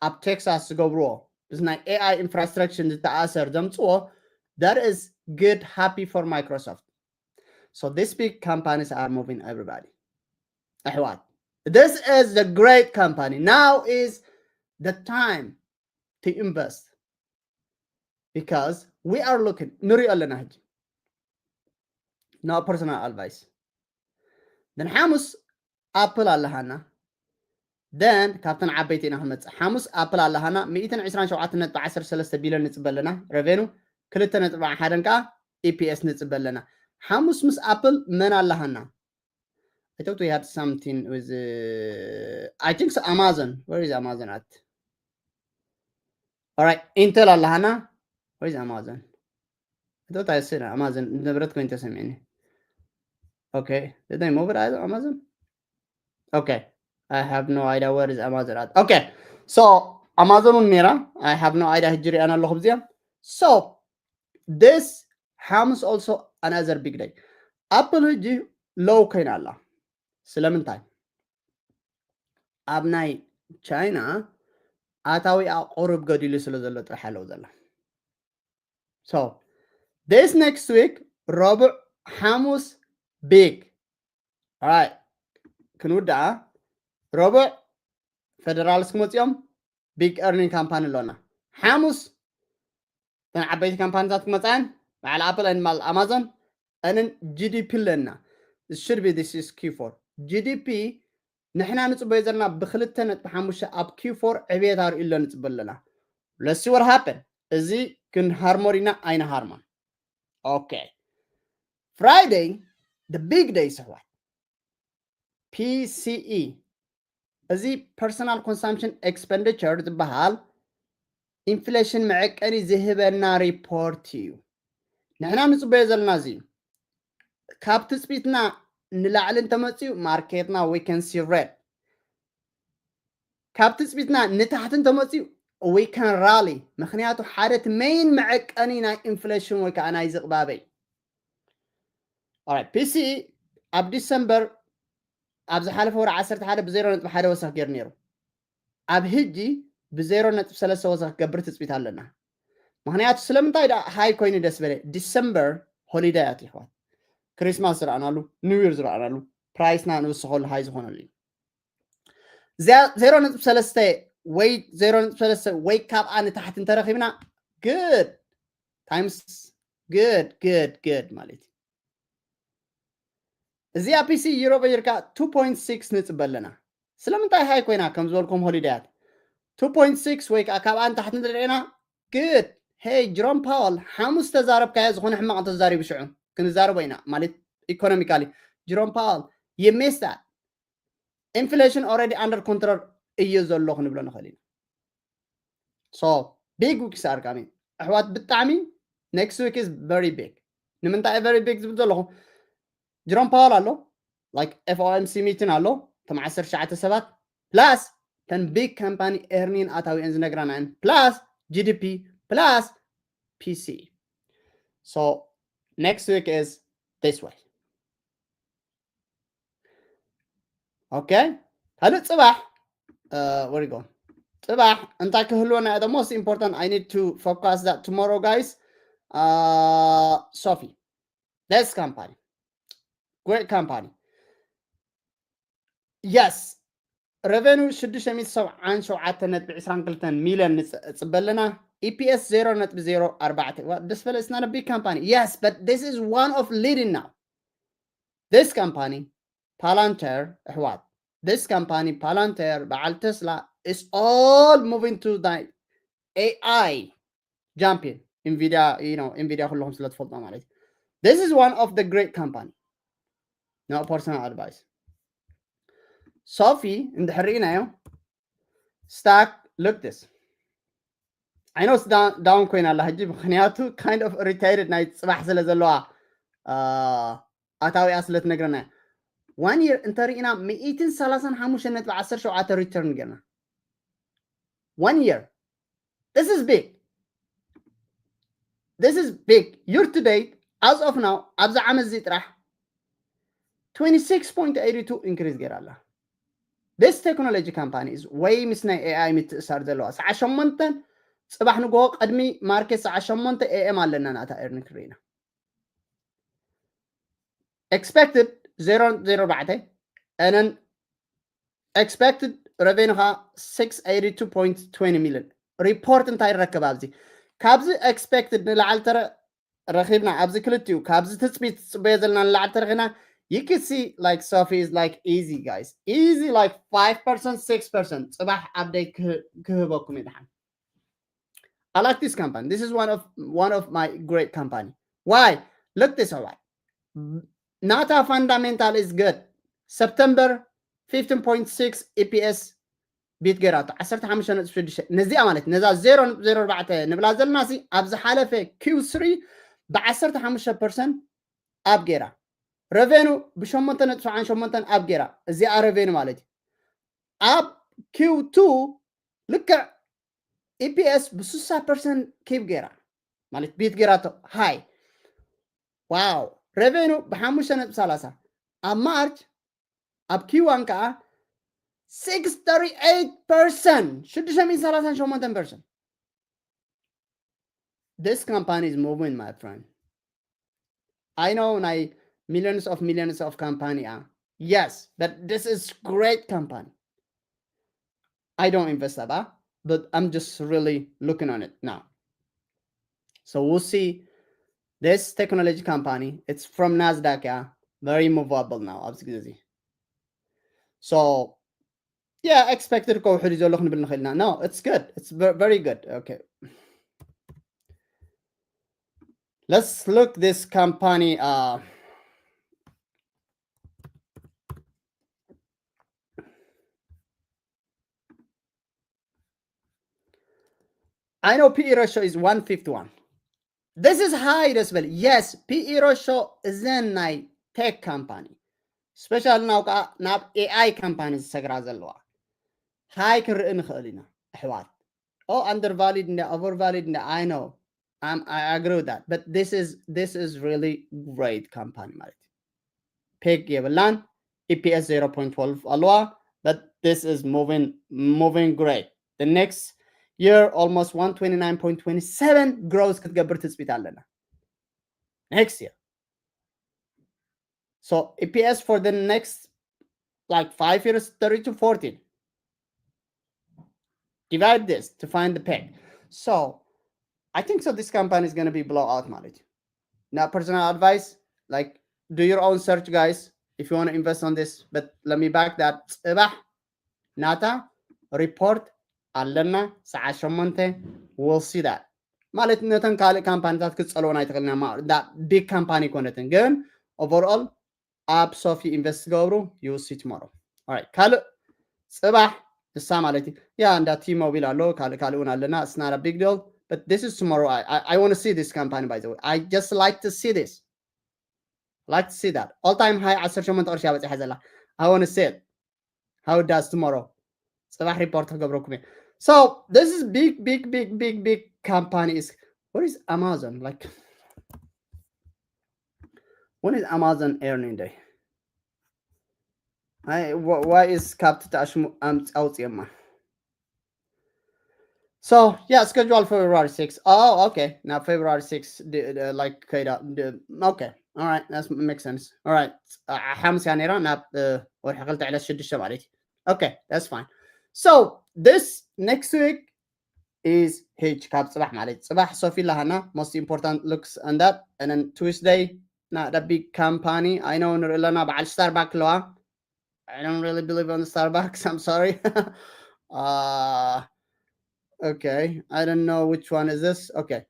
ኣብ ቴክሳስ ዝገብርዎ ምስ ናይ ኤኣይ ኢንፍራስትራክሽን ዝተኣሰር ዘምፅዎ that is good happy for Microsoft. So these big companies are moving everybody. ኣሕዋት this is the great company. Now is the time to invest because we are looking ንሪኦ ኣለና ሕጂ። No personal advice. Then ሓሙስ ኣፕል ኣለሃና። Then ካብተን ዓበይቲ ኢና ክንመፅእ። ሓሙስ ኣፕል ኣለሃና ሚእትን ዕስራን ሸውዓተን ነጥቢ ዓሰርተ ሰለስተ ቢልዮን ንፅበ ኣለና። ረቬኑ ክልተ ነጥቢ ሓደን ከዓ ኢፒኤስ ንፅበ ኣለና። ሓሙስ ምስ ኣፕል መን ኣለሃና? I thought we had something with uh, I think so Amazon. Where is Amazon at? All right, Intel ኣለሃና። Where is Amazon? I thought I said Amazon. ንብረት ኮይኑ ተሰሚዕኒ። Okay, did I move it? Amazon? Okay, I have no idea where is Amazon at. Okay, so Amazon እውን ነይራ። I have no idea ሕጂ ሪኣና ኣለኹ ብዚኣ። So this ሓሙስ also another big day. ኣፕል ሕጂ ሎው ኮይና ኣላ። ስለምንታይ? ኣብ ናይ ቻይና ኣታዊኣ ቁሩብ ገዲሉ ስለ ዘሎ ጥራሕ ኣለዉ ዘላ። So this next week ረቡዕ ሓሙስ big. All right, ክንውድኣ። ረቡዕ ፌደራልስ ክመፅኦም big earning ካምፓኒ ኣሎና። ሓሙስ እተን ዓበይቲ ካምፓኒታት ክመፃየን በዓል ኣፕል and በዓል ኣማዞን and ጂዲፒ ኣለና። It should be this is Q four. ጂዲፒ ንሕና ንፅበዮ ዘለና ብክልተ ነጥቢ ሓሙሽተ ኣብ Q four ዕብየት ኣርእዩ ኣሎ ንፅበ ኣለና። Let's see what happen. እዚ ክንሃርሞ ዲና ኣይንሃርሞን? Okay, Friday the big day ኣሕዋት፣ ፒሲኢ እዚ personal consumption expenditure ዝበሃል ኢንፍሌሽን መዐቀኒ ዝህበና ሪፖርት እዩ። ንሕና ንፅበዮ ዘለና እዚ እዩ። ካብ ትፅቢትና ንላዕሊ እንተመፅኡ ማርኬትና we can see red። ካብ ትፅቢትና ንታሕቲ እንተመፅኡ we can rally። ምክንያቱ ሓደ እቲ ሜይን መዐቀኒ ናይ ኢንፍሌሽን ወይ ከዓ ናይ ዝቕባበ እዩ። ፒሲኢ ኣብ ዲሰምበር ኣብ ዝሓለፈ ወርሒ ዓሰርተ ሓደ ብዜሮ ነጥቢ ሓደ ወሰኽ ገይሩ ነይሩ። ኣብ ህጂ ብዜሮ ነጥቢ ሰለስተ ወሰኽ ክገብር ትፅቢት ኣለና። ምክንያቱ ስለምንታይ ደኣ ሃይ ኮይኑ ደስ በለ? ዲሰምበር ሆሊዳይ ኣትዩ ኣሕዋት፣ ክሪስማስ ዝረኣናሉ፣ ኒው ይር ዝረኣናሉ፣ price ና ንውስኸሉ high ዝኾነሉ እዩ። ዜ- ዜሮ ነጥቢ ሰለስተ ወይ ዜሮ ነጥቢ ሰለስተ ወይ ካብኣ ንታሕቲ እንተረኺብና good times good good good ማለት እዩ። እዚኣ ፒሲ year over year ካ two point six ንፅበ ኣለና። ስለምንታይ high ኮይና ከም ዝበልኩም ሆሊደያት two point six ወይ ከዓ ካብኣ ንታሕቲ ንሪእና good hey ጅሮም ፓወል ሓሙስ ተዛረብካዮ ዝኾነ ሕማቕ እንተዛሪቡ ሽዑ ክንዛረቦ ኢና ማለት economically ጅሮም ፓወል you missed that inflation already under control እዩ ዘሎ ክንብሎ ንኽእል ኢና። So big weeks are coming ኣሕዋት ብጣዕሚ next week is very big ንምንታይ very big ዝብል ዘለኹ ጅሮም ፓወል ኣሎ like F O M C meeting ኣሎ እቶም ዓሰርተ ትሽዓተ ሰባት plus ተን big company earning ኣታዊአን ዝነግራና እየን plus G D P plus P C so next week is this way okay ካልእ ፅባሕ uh, where you go ፅባሕ እንታይ ክህልወና the most important I need to focus that tomorrow guys uh, Sophie this company great company yes revenue ሽዱሽተ ሚእቲ ሰብዓን ሸውዓተ ነጥቢ ዕስራን ክልተን ሚልዮን ንፅበ ኣለና EPS ዜሮ ነጥቢ ዜሮ ኣርባዕተ ደስ በለ it's not a big company yes but this is one of leading now this company Palantir ኣሕዋት this company Palantir በዓል Tesla is all moving to the A I champion Nvidia you know Nvidia ኩለኹም ስለ ትፈልጦ ማለት እዩ this is one of the great company no personal advice Sophie እንድሕር ርኢናዮ stock look this I know down ኮይና ኣላ ሕጂ ምክንያቱ kind of irritated ናይ ፅባሕ ስለ ዘለዋ ኣታዊኣ ስለ ትነግረና one year እንተሪኢና ሚእትን ሰላሳን ሓሙሽተ ነጥቢ ዓሰርተ ሸውዓተ return ጌርና one year this is big this is big year to date as of now ኣብዚ ዓመት እዚ ጥራሕ twenty six point eighty two increase ጌራ ኣላ this technology company is ወይ ምስ ናይ AI ምትእሳር ዘለዋ ሰዓ ሸሞንተ ፅባሕ ንጎ ቅድሚ market ሰዓ ሸሞንተ A M ኣለና ናታ earning ክርኢና expected ዜሮ ዜሮ ኣርባዕተ and then expected revenue ኻ six eighty two point twenty million report እንታይ ይረከብ ኣብዚ ካብዚ expected ንላዕሊ ተረ ረኺብና ኣብዚ ክልቲኡ ካብዚ ትፅቢት ትፅበዮ ዘለና ንላዕሊ ተረኺና you could see like Sophie is like easy guys easy like five percent six percent ፅባሕ update ክህበኩም ይድሓን I like this company this is one of one of my great company why look this one ናታ fundamental is good September fifteen point six EPS beat ገይራቶ ዓሰርተ ሓሙሽተ ነጥቢ ሽዱሽተ ነዚኣ ማለት ነዛ ዜሮ ነጥቢ ዜሮ ኣርባዕተ ንብላ ዘለና ሲ ኣብ ዝሓለፈ Q three ብ ዓሰርተ ሓሙሽተ percent up ገይራ revenue ብ ሸሞንተ ነጥቢ ሰብዓን ሸሞንተን up ገይራ እዚኣ revenue ማለት እዩ ኣብ Q two ልክዕ EPS ብ ስሳ percent keep ገይራ ማለት beat ገይራቶ high wow revenue ብ ሓሙሽተ ነጥቢ ሰላሳ ኣብ March ኣብ Q one ከዓ six thirty eight percent ሽዱሽተ ሚእትን ሰላሳን ሸሞንተን percent this company is moving my friend I know ናይ millions of millions of company እያ yes but this is great company I don't invest about but I'm just really looking on it now so we'll see this technology company it's from Nasdaq እያ very movable now ኣብዚ ግዜ እዚ so yeah expected ከውሕድ ዘሎ ክንብል ንኽእል ኢና no it's good it's very good okay let's look this company uh I know P E ratio is one fifty-one this is high ደስ በል yes P E ratio እዘን ናይ tech company special now ከዓ ናብ A I company ዝሰግራ ዘለዋ high ክንርኢ ንኽእል ኢና ኣሕዋት oh undervalued እንደ overvalued እንደ I know I'm, I agree with that but this is this is really great company ማለት እዩ peg የብላን EPS zero point twelve ኣለዋ but this is moving moving great the next year almost one twenty-nine point twenty-seven growth ክትገብር ትፅቢት ኣለና next year So E P S for the next like five years, thirty to forty. Divide this to find the peg. So I think so this company is going to be blow out ማለት እዩ። Now personal advice, like, do your own search, guys, if you want to invest on this. But let me back that. ጽባሕ ናታ report ኣለና ሰዓት ሸሞንተ። We'll see that ማለት ነተን ካልእ ካምፓኒታት ክትጸልወን ኣይትኽእልና። Big company ኮነትን ግን overall ኣብ ሶፊ invest ገብሩ። You see tomorrow. Alright፣ ካልእ ጽባሕ ንሳ ማለት እዩ። ያ እንዳ T-Mobile ኣሎ፣ ካልእ ካልእ እውን ኣለና። It's not a big deal, but this is tomorrow. I, I, I want to see this company, by the way. I just like to see this. Like to see that. All time high ዓሰርተ ሸሞንተ ቅርሺ እያ በጺሓ ዘላ። I want to see it. How it does tomorrow. ጽባሕ report ክገብረኩም እየ። So this is big, big, big, big, big company is, where is Amazon? Like, when is Amazon earning day? I, wh- why is Captain Ashmu I'm out? So yeah, schedule February sixth. Oh, okay. Now February sixth, the, the, like, okay, the, the, okay. All right, that makes sense. All right. Uh, ሓሙስ እያ ነይራ ናብ uh, ወርሒ ክልተ ዕለት ሽዱሽተ ማለት እዩ። Okay, that's fine. So this next week is huge. ካብ ጽባሕ ማለት ጽባሕ ሶፊ ላሃና most important looks and that, and then Tuesday, not a big company. I know ንርኢ ኣለና በዓል Starbucks ኣለዋ. I don't really believe on Starbucks. I'm sorry. uh, okay. I don't know which one is this. Okay.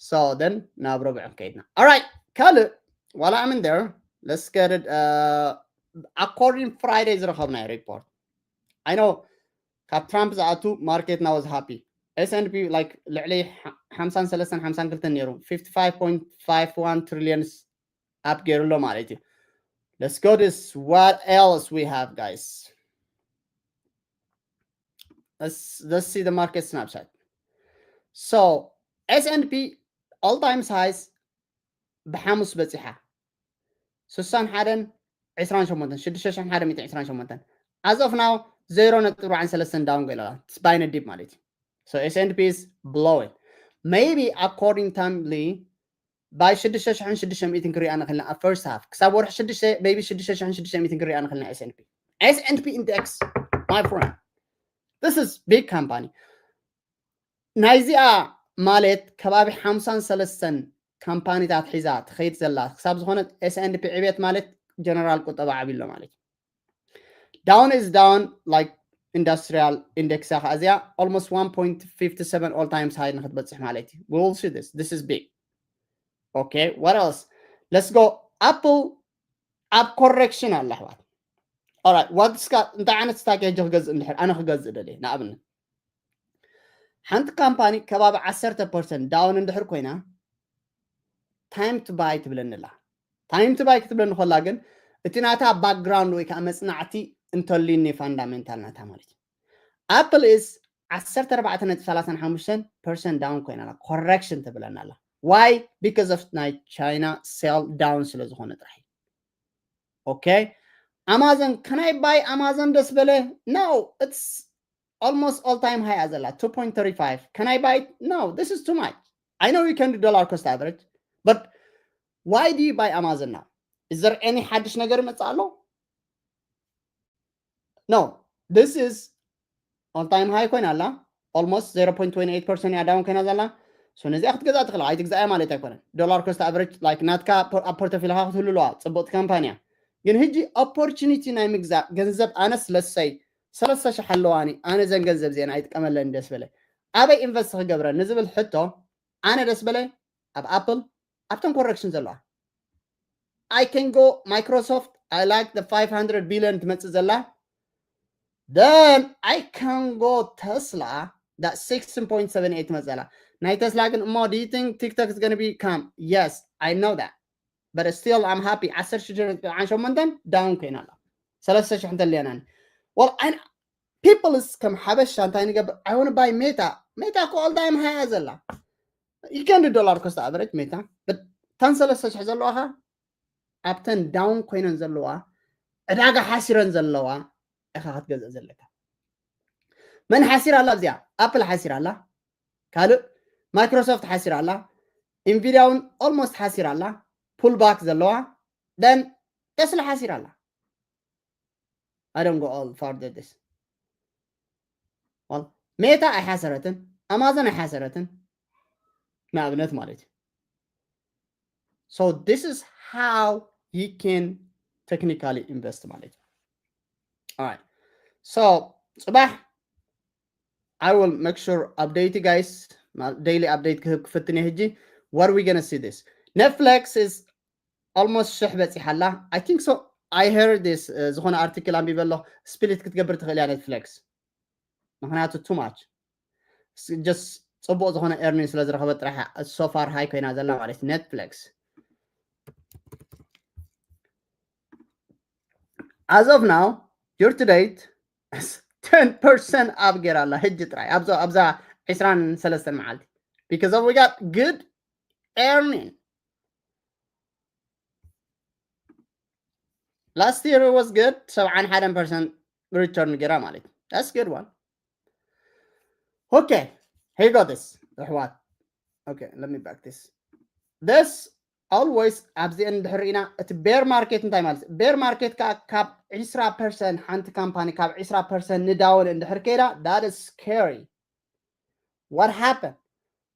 So then, ናብ ረቡዕ ከይድና። All right. ካልእ while I'm in there, let's get it. Uh, according Friday ዝረኸብናዮ report. I know ካብ ትራምፕ ዝኣቱ market now is happy. S and P like ልዕሊ ሓምሳን ሰለስተን ሓምሳን ክልተን ነይሩ፣ fifty-five point five one trillions up ገይሩ ኣሎ ማለት እዩ። Let's go this. What else we have, guys? Let's let's see the market snapshot. So S and P all time highs ብሓሙስ በጺሓ ስሳን ሓደን ዕስራን ሸሞንተን ሽዱሽተ ሽሕን ሓደን ሚእትን ዕስራን ሸሞንተን። As of now ዜሮ ነጥቢ ኣርባዓን ሰለስተን down ገይራ by a dip ማለት እዩ። So S and P is blowing. Maybe according timely by ሽዱሽተ ሽሕን ሽዱሽተ ሚእትን ክሪኣ ንኽእልና ኣብ first half ክሳብ ወርሒ ሽዱሽተ maybe ሽዱሽተ ሽሕን ሽዱሽተ ሚእትን ክሪኣ ንኽእልና S and P. S and P index, my friend, this is big company. ናይዚኣ ማለት ከባቢ ሓምሳን ሰለስተን ካምፓኒታት ሒዛ ትኸይድ ዘላ ክሳብ ዝኾነ S and P ዕቤት ማለት ጀነራል ቁጠባ ዓብሎ ማለት እዩ። Down is down, like industrial index እያ ከኣ እዚኣ almost one point fifty seven all times high ንክትበጽሕ ማለት እዩ። We will see this. This is big. Okay, what else? Let's go. Apple ኣብ correction ኣላ ኣሕዋት። Alright, what is እንታይ ዓይነት stock እየ ክገዝእ እንድሕር ኣነ ክገዝእ ደልየ ንኣብነት ሓንቲ ካምፓኒ ከባቢ ዓሰርተ percent down እንድሕር ኮይና time to buy ትብለኒ ኣላ። Time to buy ክትብለኒ ከላ ግን እቲ ናታ background ወይ ከዓ መፅናዕቲ እንተልዩኒ fundamental ናታ ማለት እዩ። Apple is ዓሰርተ ኣርባዕተ ነጥቢ ሰላሳ ሓሙሽተ percent down ኮይና ኣላ። Correction ትብለና ኣላ። Why? Because of ናይ China sell down ስለ ዝኾነ ጥራሕ። Okay, Amazon, can I buy Amazon ደስ በለ? No, it's almost all time high እያ ዘላ two point three five. Can I buy it? No, this is too much. I know you can do dollar cost average, but why do you buy Amazon now? Is there any ሓድሽ ነገር ይመጽእ ኣሎ? No, this is all time high ኮይና ኣላ። Almost zero point twenty eight percent እያ down ኮይና ዘላ። So ነዚኣ ክትገዝኣ ትኽእል፣ ኣይትግዛእያ ማለት ኣይኮነን። Dollar cost average like ናትካ ኣብ portfolio ኻ ክትህሉ ኣለዋ። ጽቡቕቲ ካምፓንያ ግን ሕጂ opportunity ናይ ምግዛእ ገንዘብ ኣነስ let's say ሰለስተ ሽሕ ኣለዋኒ፣ ኣነ ዘን ገንዘብ ዜና ኣይጥቀመለን ደስ በለ ኣበይ invest ክገብረ ንዝብል ሕቶ ኣነ ደስ በለ ኣብ Apple ኣብተን correction ዘለዋ I can go Microsoft. I like the five hundred billion ትመጽእ ዘላ. Then I can go Tesla, that sixteen point seven eight ትመጽእ ዘላ። ናይ Tesla ግን እሞ do you think TikTok is going to be come? Yes, I know that, but still I'm happy. ዓሰርተ ሽዱሽተ ነጥቢ ሸሞንተ down ኮይና ኣላ። ሰለስተ ሽሕ እንተልያናኒ well I people is ከም ሓበሻ እንታይ ንገብር? I want to buy Meta. Meta እኮ all time high እያ ዘላ። You can do dollar cost average Meta, but ተን ሰለስተ ሽሕ ዘለዋ ኸ ኣብተን down ኮይነን ዘለዋ ዕዳጋ ሓሲረን ዘለዋ ኢኻ ክትገዝእ ዘለካ። መን ሓሲራ ኣላ? ኣብዚኣ Apple ሓሲራ ኣላ። ካልእ Microsoft ሓሲራ ኣላ። Nvidia እውን almost ሓሲራ ኣላ። Pull back ዘለዋ then Tesla ሓሲራ ኣላ። I don't go all further this. Well, Meta ኣይሓሰረትን፣ Amazon ኣይሓሰረትን፣ ንኣብነት ማለት እዩ። So this is how you can technically invest ማለት እዩ። Alright. So ፅባሕ I will make sure update you guys, daily update ክህብ ክፍትን እየ ሕጂ። What we gonna see this? Netflix is almost ሽሕ በፂሓ ኣላ። I think so. I heard this. ዝኾነ ኣርቲክል ኣንቢበ ኣሎ። Split ክትገብር ትኽእል እያ Netflix፣ ምክንያቱ too much just ፅቡቅ ዝኾነ earning ስለ ዝረኸበ ጥራሕ so far high ኮይና ዘላ ማለት Netflix. As of now, year to date, ten percent up ገይራ ኣላ ሕጂ ጥራይ ኣብዛ ዕስራን ሰለስተን መዓልቲ, because of we got good earning. Last year it was good, ሰብዓን ሓደን percent return ገይራ ማለት እዩ። That's good one. Okay, here you go this. ኣሕዋት፣ okay, let me back this. This always ኣብዚአን እንድሕር ኢና፣ እቲ bear market እንታይ ማለት እዩ? Bear market ከዓ ካብ ዕስራ percent ሓንቲ ካምፓኒ ካብ ዕስራ percent ንዳውን እንድሕር ከይዳ, that is scary. What happened?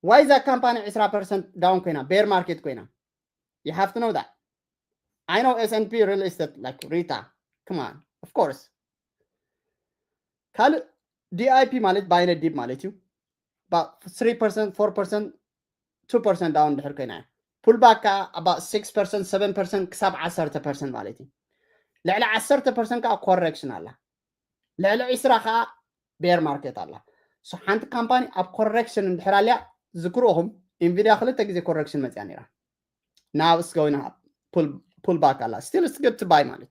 Why is that company ዕስራ percent down ኮይና, bear market ኮይና? You have to know that. I know S&P real estate, like, Rita, come on, of course. ካልእ D I P ማለት buy and dip ማለት እዩ። About three percent, four percent, two percent down ድሕር ኮይና እያ። Pullback ከዓ about six percent, seven percent ክሳብ ዓሰርተ percent ማለት እዩ። ልዕሊ ዓሰርተ percent ከዓ correction ኣላ። ልዕሊ ዕስራ ከዓ bear market ኣላ። So ሓንቲ ካምፓኒ ኣብ correction እንድሕር ኣልያ፣ ዝክርኡኹም Nvidia ክልተ ግዜ correction መፅያ ነይራ። Now it's going up. Pull, pull back ኣላ። Still it's good to buy ማለት።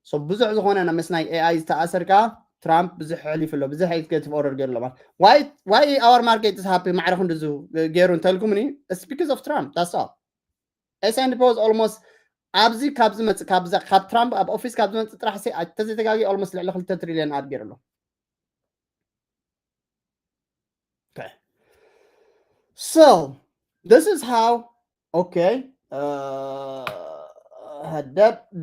So ብዙሕ ዝኾነ ምስ ናይ A I ዝተኣሰር ከዓ ትራምፕ ብዙሕ ኣሕሊፉ ኣሎ፣ ብዙሕ executive order ገይሩ ኣሎ ማለት። Why, why our market is happy? ማዕረ ክንድዙ ገይሩ እንተልኩምኒ፣ it's because of Trump, that's all. S&P was almost ኣብዚ ካብ ዝመጽእ፣ ካብ ትራምፕ ኣብ ኦፊስ ካብ ዝመጽእ ጥራሕ ሲ ተዘይተጋጊ almost ልዕሊ ክልተ ትሪልዮን ኣድ ገይሩ ኣሎ። Okay. So this is how, okay, uh,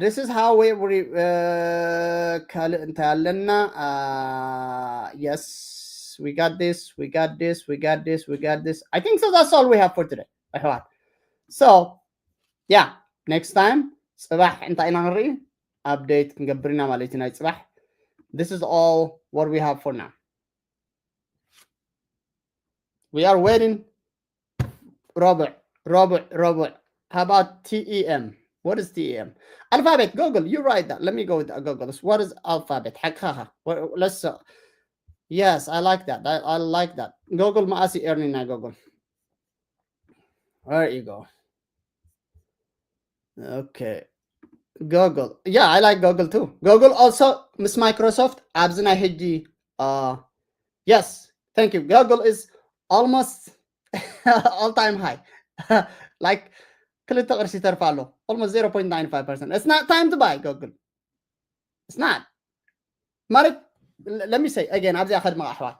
this is how we, we uh, ካልእ እንታይ ኣለና? Uh, yes, we got this, we got this, we got this, we got this. I think so. That's all we have for today. ኣሕዋት። So yeah, next time ጽባሕ እንታይ ኢና ክንርኢ? Update ክንገብር ኢና ማለት እዩ ናይ ጽባሕ። This is all what we have for now. We are waiting. Robert, Robert, Robert. How about T E M? What is T E M? Alphabet, Google, you write that. Let me go with Google. What is Alphabet? ሓቅኻ። Let's, uh, yes, I like that. I, I like that. Google መኣስ earning ናይ Google. There you go. Okay. Google. Yeah, I like Google too. Google also ምስ Microsoft ኣብዚ ናይ ሕጂ, uh, yes, thank you. Google is almost all time high. Like ክልተ ቅርሺ ተርፋ ኣሎ። Almost zero point nine five percent. It's not time to buy Google. It's not. ማለት let me say again, ኣብዚኣ ከድመቕ ኣሕዋት፣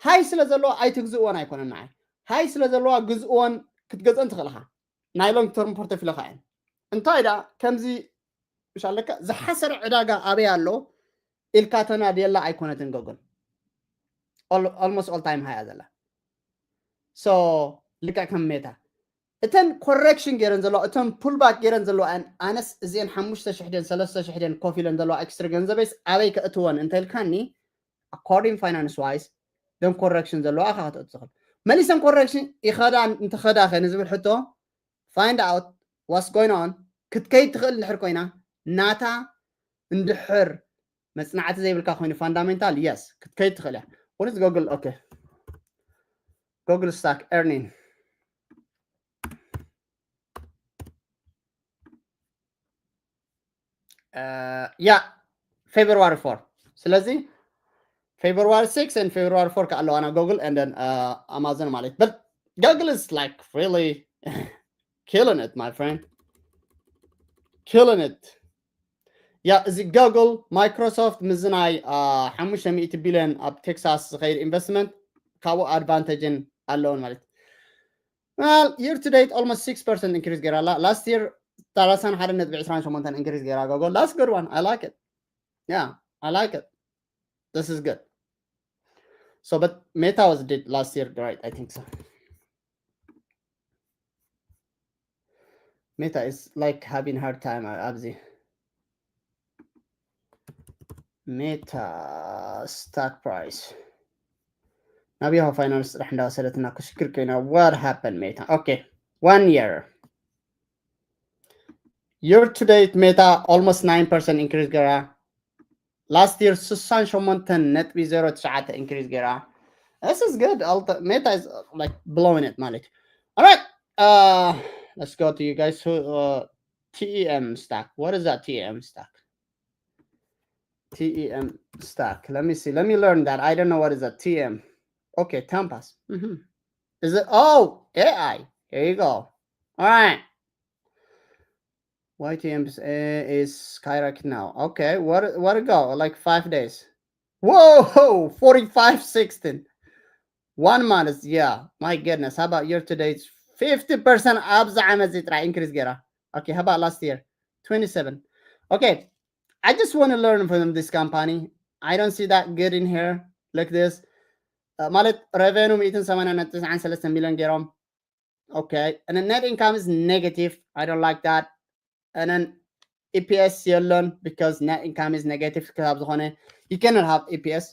ሃይ ስለ ዘለዋ ኣይትግዝእዎን ኣይኮነን። ንዓይ ሃይ ስለ ዘለዋ ግዝእዎን ክትገዝኦን ትኽእል ኢኻ። ናይ long term portfolio እየን። እንታይ ደኣ ከምዚ ምሽ ኣለካ፣ ዝሓሰረ ዕዳጋ ኣበይ ኣሎ ኢልካ ተናድየላ ኣይኮነትን Google. Almost all time high እያ ዘላ። So ልክዕ ከም ሜታ እተን correction ገይረን ዘለዋ፣ እተን pullback ገይረን ዘለዋ፣ ኣነስ እዚአን ሓሙሽተ ሽሕ ድየን ሰለስተ ሽሕ ድየን ኮፍ ኢለን ዘለዋ extra ገንዘበይስ ኣበይ ከእትወን እንተልካኒ፣ according finance wise then correction ዘለዋ ኢኻ ከተእቱ ትኽእል። መሊሰን correction ይኸዳ እንተኸዳ ከ ንዝብል ሕቶ፣ find out what's going on። ክትከይድ ትኽእል እንድሕር ኮይና፣ ናታ እንድሕር መጽናዕቲ ዘይብልካ ኮይኑ fundamental, yes ክትከይድ ትኽእል እያ። What is Google? Okay, Google stock earning. Uh, yeah, February four. ስለዚ February six and February four ከኣለዋና Google and then, uh, Amazon ማለት። But Google is like really killing it, my friend. Killing it. Yeah, እዚ Google፣ Microsoft፣ ምስዚ ናይ፣ uh, ሓሙሽተ ሚእቲ ቢልዮን ኣብ ቴክሳስ ዝኸይድ investment ካብኡ advantage ን ኣለውን ማለት። Well, year to date almost six percent increase ገይራ ኣላ። Last year ሰላሳን ሓደ ነጥቢ ዕስራን ሸሞንተን increase ገይራ ጎጎል። That's good one. I like it. Yeah, I like it. This is good. So, but Meta was did last year, right? I think so. Meta is like having hard time ኣብዚ Meta stock price ናብ Yahoo Finance ጥራሕ እንዳወሰደትና ክሽግር ኮይና። What happened Meta? Okay, one year. Year to date Meta almost nine percent increase ገራ። Last year ስሳን ሸሞንተን ነጥቢ ዜሮ ትሽዓተ increase ገራ። This is good. Alta, Meta is uh, like blowing it ማለት እዩ። All right. Uh, let's go to you guys who uh, T E M stock. What is that T E M stock? T E M stock. Let me see. Let me learn that. I don't know what is a T M. Okay, Tampass. Mm-hmm. Is it? Oh, A I. Here you go. All right. Y T M is, uh, is skyrocket now. Okay, what what ago? Like five days. Whoa, forty-five sixteen. One month is, yeah. My goodness, how about year to date? fifty percent ኣብዚ ዓመት እዚ ጥራይ increase ገራ። Okay, how about last year? twenty-seven. Okay, I just want to learn from this company. I don't see that good in here. Look this. Uh, ማለት revenue ሚእትን ሰማንያን ነጥቢ ትስዓን ሰለስተ ሚልዮን ገይሮም። Okay, and the net income is negative. I don't like that. And then E P S የለን because net income is negative ክሳብ ዝኾነ you cannot have E P S።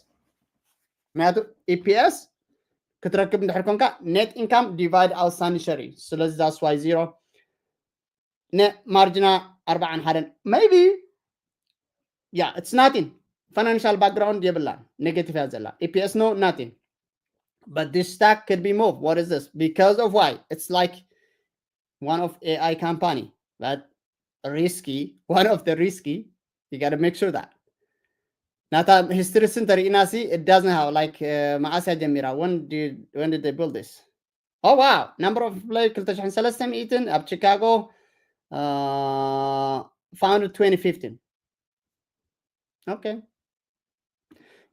ምክንያቱ E P S ክትረክብ እንድሕር ኮንካ net income divide outstanding share እዩ። ስለዚ that's why zero። ነ ማርጅና ኣርባዓን ሓደን maybe yeah, it's nothing. Financial background የብላን፣ negative እያ ዘላ። E P S no nothing. But this stock could be moved. What is this? Because of why? It's like one of A I company, but risky, one of the risky. You got to make sure that ናታ history ስን ተሪኢና ሲ it doesn't have like uh, መዓስ እያ ጀሚራ? When did when did they build this? Oh wow, number of employee ክልተ ሽሕን ሰለስተ ሚእትን ኣብ ቺካጎ uh, founded twenty fifteen. Okay.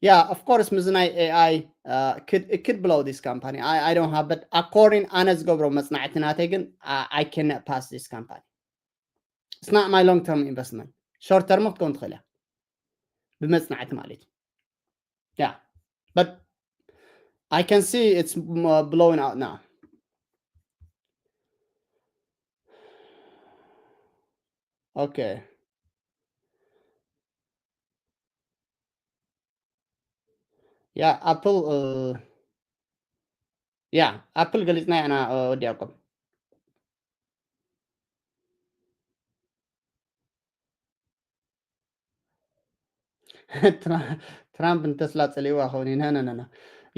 Yeah, of course, ምስ ናይ A I uh, could it could blow this company. I I don't have, but according ኣነ ዝገብሮ መጽናዕቲ ናተይ ግን I, I cannot pass this company. It's not my long term investment. Short term ክትከውን ትኽእል እያ ብመጽናዕቲ ማለት እዩ። Yeah, but I can see it's uh, blowing out now. Okay. Yeah, Apple. Uh, yeah, Apple ገሊጽና ኢና uh, ወዲ ያዕቆብ። ትራምፕ ንተስላ ጸሊእዋ ኸውን እዩ። No, no, no, no.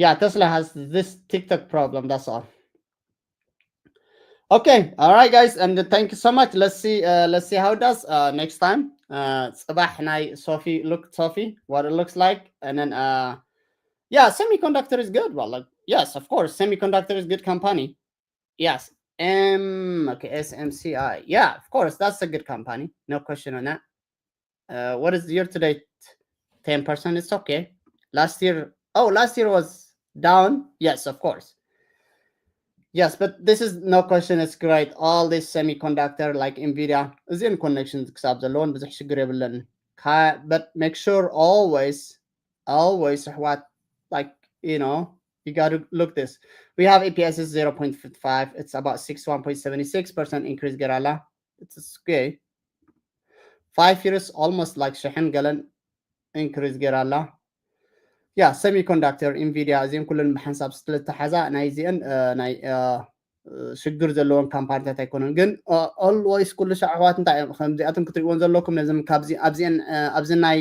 Yeah, Tesla has this TikTok problem. That's all. Okay, all right, guys, and thank you so much. Let's see, uh, let's see how it does uh, next time. Uh, ጽባሕ ናይ Sophie, look, Sophie, what it looks like, and then uh, yeah, semiconductor is good. Well, like yes, of course, semiconductor is good company. Yes, M okay, S M C I. Yeah, of course, that's a good company. No question on that. Uh, what is year to date? Ten percent. It's okay. Last year, oh, last year was down. Yes, of course. Yes, but this is no question. It's great. All this semiconductor like Nvidia is in connection. But make sure always, always what like you know you got to look this. We have E P S is zero point five. It's about sixty-one point seventy-six percent increase. Gerala, it's okay. Five years almost like Shehen Galen increase. Gerala. Yeah, semiconductor, Nvidia, እዚን ኩለን ብሓንሳብ ስለተሓዛ ናይ እዚአን ናይ ሽግር ዘለዎም ካምፓኒታት ኣይኮነን። ግን always ኩሉ ሻዕ ኣሕዋት እንታይ እዮም ከምዚኣቶም ክትሪእዎም ዘለኩም ነዚም ካብዚ ኣብዚአን ኣብዚ ናይ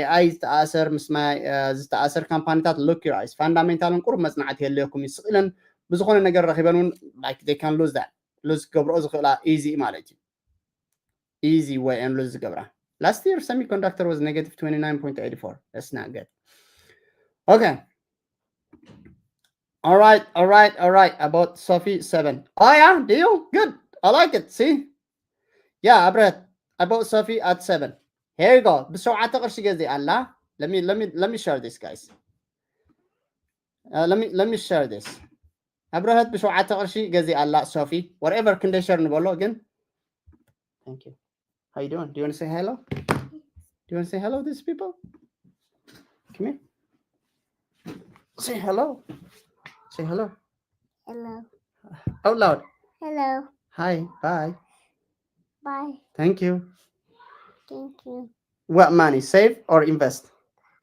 A I ዝተኣሰር ምስ ማይ ዝተኣሰር ካምፓኒታት look your eyes fundamental ን ቁሩብ መጽናዕቲ የለኩም ይስቕ ኢለን ብዝኾነ ነገር ረኺበን እውን like they can lose that lose ክገብርኦ ዝኽእላ easy ማለት እዩ። Easy way and lose ዝገብራ last year semiconductor was negative twenty-nine point eighty-four. That's not good. Okay. All right, all right, all right. About Sophie seven. Oh yeah, do you? Good. I like it. See? Yeah, Abret. About Sophie at seven. Here you go. ብሸውዓተ ቅርሺ ገዜ ኣላ. Let me let me let me share this, guys. Uh, let me let me share this. ኣብረሀት ብሸውዓተ ቅርሺ ገዜ ኣላ Sophie. Whatever ክንደይ share ንበሎ ግን Thank you. How you doing? Do you want to say hello? Do you want to say hello to these people? Come here. Say hello. Say hello. Hello. Out loud. Hello. Hi. Bye. Bye. Thank you. Thank you. What money? Save or invest?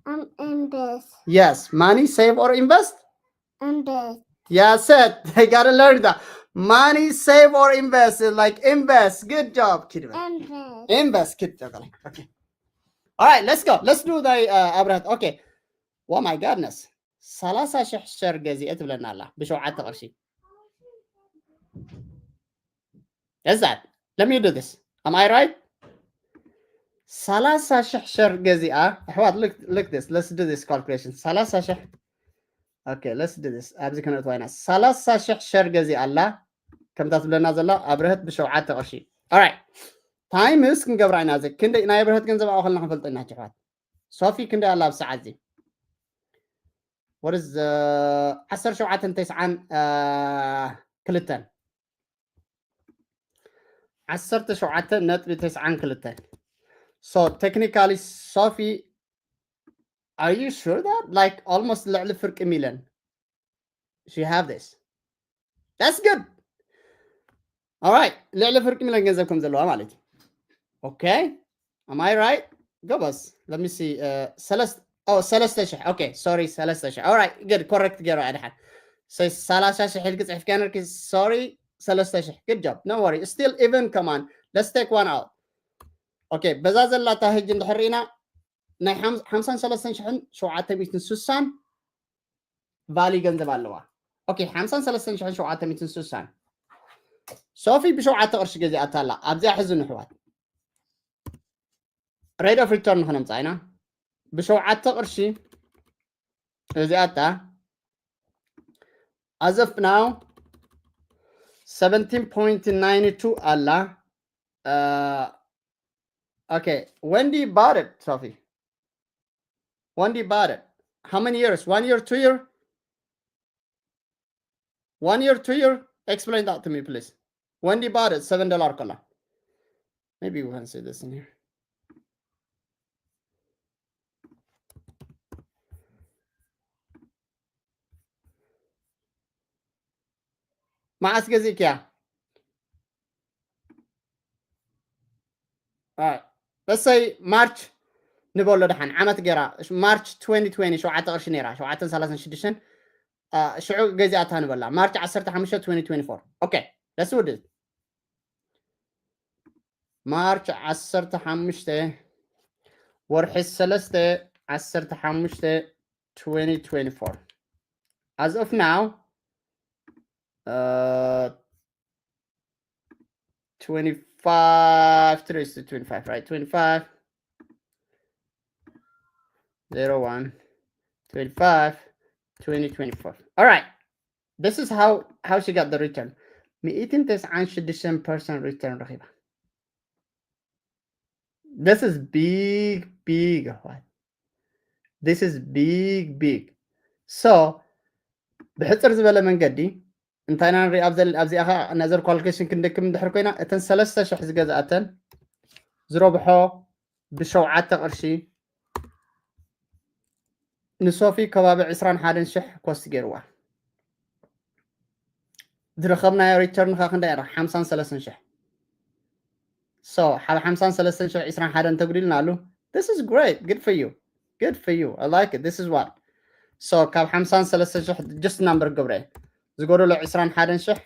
I'm in this. Yes. Money, save or invest? In this. Yes, it. I gotta learn that. Money, save or invest. It's like invest. Good job, kid. In this. Invest, kid. Okay. All right, let's go. Let's do the uh, ኣብረህት. Okay. Oh my goodness. ሰላሳ ሺሕ ሸር ገዚአ ትብለና ኣላ ብሸውዓተ ቅርሺ። Is that? Let me do this. Am I right? ሰላሳ ሺሕ ሸር ገዚኣ ኣሕዋት፣ look, look this. Let's do this calculation. ሰላሳ ሺሕ. Okay, let's do this. ኣብዚ ከነእትዋ ኢና። ሰላሳ ሺሕ ሸር ገዚኣ ኣላ። ከምታ ትብለና ዘላ ኣብረህት ብሸውዓተ ቅርሺ። All right. Times ክንገብራ ኢና። እዚ ክንደይ ናይ ኣብረህት ገንዘብ ኣብኣ ከለና ክንፈልጦ ኢና ኣሕዋት። ሶፊ ክንደይ ኣላ ኣብ ሰዓት እዚ? What is, uh, ዓሰርተ ሸውዓተን ተስዓን ክልተን። ዓሰርተ ሸውዓተ ነጥቢ ተስዓን ክልተን። So technically, Sophie, are you sure that, like, almost ልዕሊ ፍርቂ ሚልዮን? She have this. That's good. All right. ልዕሊ ፍርቂ ሚልዮን ገንዘብ ከም ዘለዋ ማለት እዩ። Okay. Am I right? ጎበዝ። Let me see. Uh, ሰለስተ፣ oh, ሰለስተ ሺሕ። Okay, sorry, ሰለስተ ሺሕ። All right, good. Correct ገይሩ ኣድሓን። ሰላሳ ሺሕ ኢልኪ ጽሒፍካ ነርኪ። Sorry, ሰለስተ ሺሕ። Good job. No worry. Still even, come on. Let's take one out. Okay, በዛ ዘላታ ሕጂ እንድሕር ርኢና ናይ ሓምሳን ሰለስተን ሽሕን ሸውዓተ ሚእትን ስሳን ቫሊ ገንዘብ ኣለዋ። Okay, ሓምሳን ሰለስተን ሽሕን ሸውዓተ ሚእትን ስሳን። ሶፊ ብሸውዓተ ቅርሺ ገዚኣታ ኣላ። ኣብዚኣ ሕዚ ንሕዋት rate of return ንኸነምጻ ኢና። ብሸውዓተ ቅርሺ እዚኣታ as of now seventeen point nine two ኣላ። Uh, okay, when do you bought it, Sophie? When do you bought it? How many years? One year, two year? One year, two year? Explain that to me, please. When do you bought it? Seven dollar ከላ. Maybe we can see this in here. መዓስ ገዚእክያ? Let's say ማርች ንበሎ ደሓን ዓመት ገይራ፣ ማርች twenty twenty ሸውዓተ ቅርሺ ነይራ፣ ሸውዓተን ሰላሳን ሽዱሽተን ሽዑ ገዚኣታ ንበላ። ማርች ዓሰርተ ሓሙሽተ twenty twenty-four። Okay, let's do this. ማርች ዓሰርተ ሓሙሽተ ወርሒ ሰለስተ ዓሰርተ ሓሙሽተ twenty twenty-four. As of now, uh, twenty-five, today is the twenty-five, right? Twenty-five, zero one, twenty-five, twenty twenty-four. All right. This is how, how she got the return. ሚእትን ተስዓን ሽዱሽተን ፐርሰንት return ረኺባ። This is big, big. This is big, big. So ብሕፅር ዝበለ መንገዲ እንታይ ኢና ንርኢ? ኣብዚኣ ከዓ ነዘር calculation ክንደክም እንድሕር ኮይና፣ እተን ሰለስተ ሽሕ ዝገዝኣተን ዝረብሖ ብሸውዓተ ቅርሺ ንሶፊ ከባቢ ዕስራን ሓደን ሽሕ ኮስት ገይርዋ። ዝረኸብናዮ return ኸ ክንደይ? ሓምሳን ሰለስተን ሽሕ። So ካብ ሓምሳን ሰለስተን ሽሕ ዕስራን ሓደን ተጉዲልና ኣሉ። This is great. Good for you. Good for you. I like it. This is what. So ካብ ሓምሳን ሰለስተን ሽሕ just number ግብረ ዝጎደሎ ዕስራን ሓደን ሽሕ።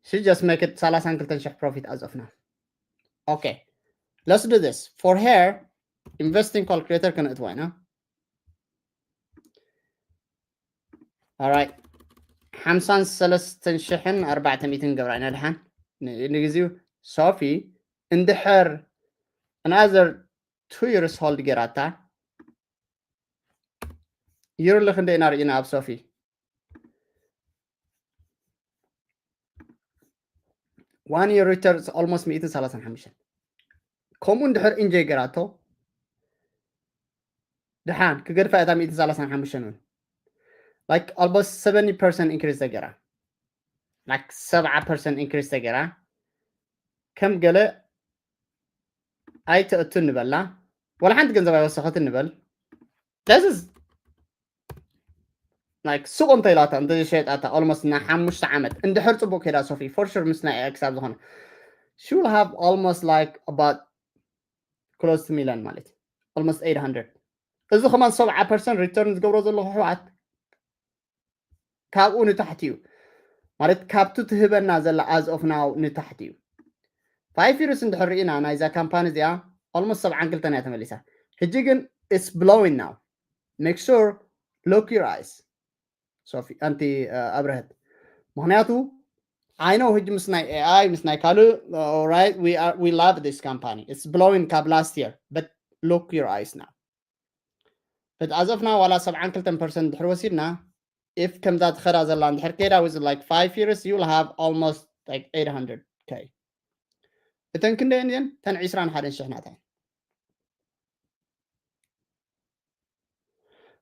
She just make it ሰላሳን ክልተን ሽሕ profit as of now. Okay. Let's do this. For her, investing calculator ከነእትዋ ኢና። All right. ሓምሳን ሰለስተን ሽሕን ኣርባዕተ ሚእትን ገብራ ኢና ድሓን ንግዚኡ። ሶፊ እንድሕር another two years hold ገይራታ፣ yearly ክንደይ ኢና ርኢና ኣብ ሶፊ? One year return is almost ሚእትን ሰላሳን ሓሙሽተን። ከምኡ እንድሕር ኢንጆይ ገይራቶ ድሓን ክገድፋ እታ ሚእትን ሰላሳን ሓሙሽተን እውን like almost seventy percent increase ተገይራ፣ like ሰብዓ percent increase ተገይራ። ከም ገለ ኣይተእቱ ንበላ፣ ወላ ሓንቲ ገንዘብ ኣይወሰኸትን ንበል። This is like ሱቕ እንተኢላታ እንተሸጣታ almost ና ሓሙሽተ ዓመት እንድሕር ጽቡቕ ከይዳ ሶፊ for sure ምስ ናይ ኤክስ ኣብ ዝኾነ she will have almost like about close to million ማለት እዩ። Almost eight hundred። እዚ ከማን ሰብዓ percent return ዝገብሮ ዘለኹ ኣሕዋት ካብኡ ንታሕቲ እዩ። ማለት ካብቱ ትህበና ዘላ as of now ንታሕቲ እዩ። Five years እንድሕር ርኢና ናይዛ ካምፓኒ እዚኣ almost ሰብዓን ክልተን እያ ተመሊሳ። ሕጂ ግን it's blowing now. Make sure lock your eyes ሶፊ ኣንቲ ኣብረሀት። ምክንያቱ I know ሕጂ ምስ ናይ ኤኣይ ምስ ናይ ካልእ right we are we love this company, it's blowing ካብ last year, but lock your eyes now. But as of now ዋላ ሰብዓን ክልተን percent ድሕር ወሲድና if ከምዛ ትኸዳ ዘላ እንድሕር ከይዳ with like five years you will have almost like eight hundred K። እተን ክንደየን እየን? ተን ዕስራን ሓደን ሽሕ ናታ።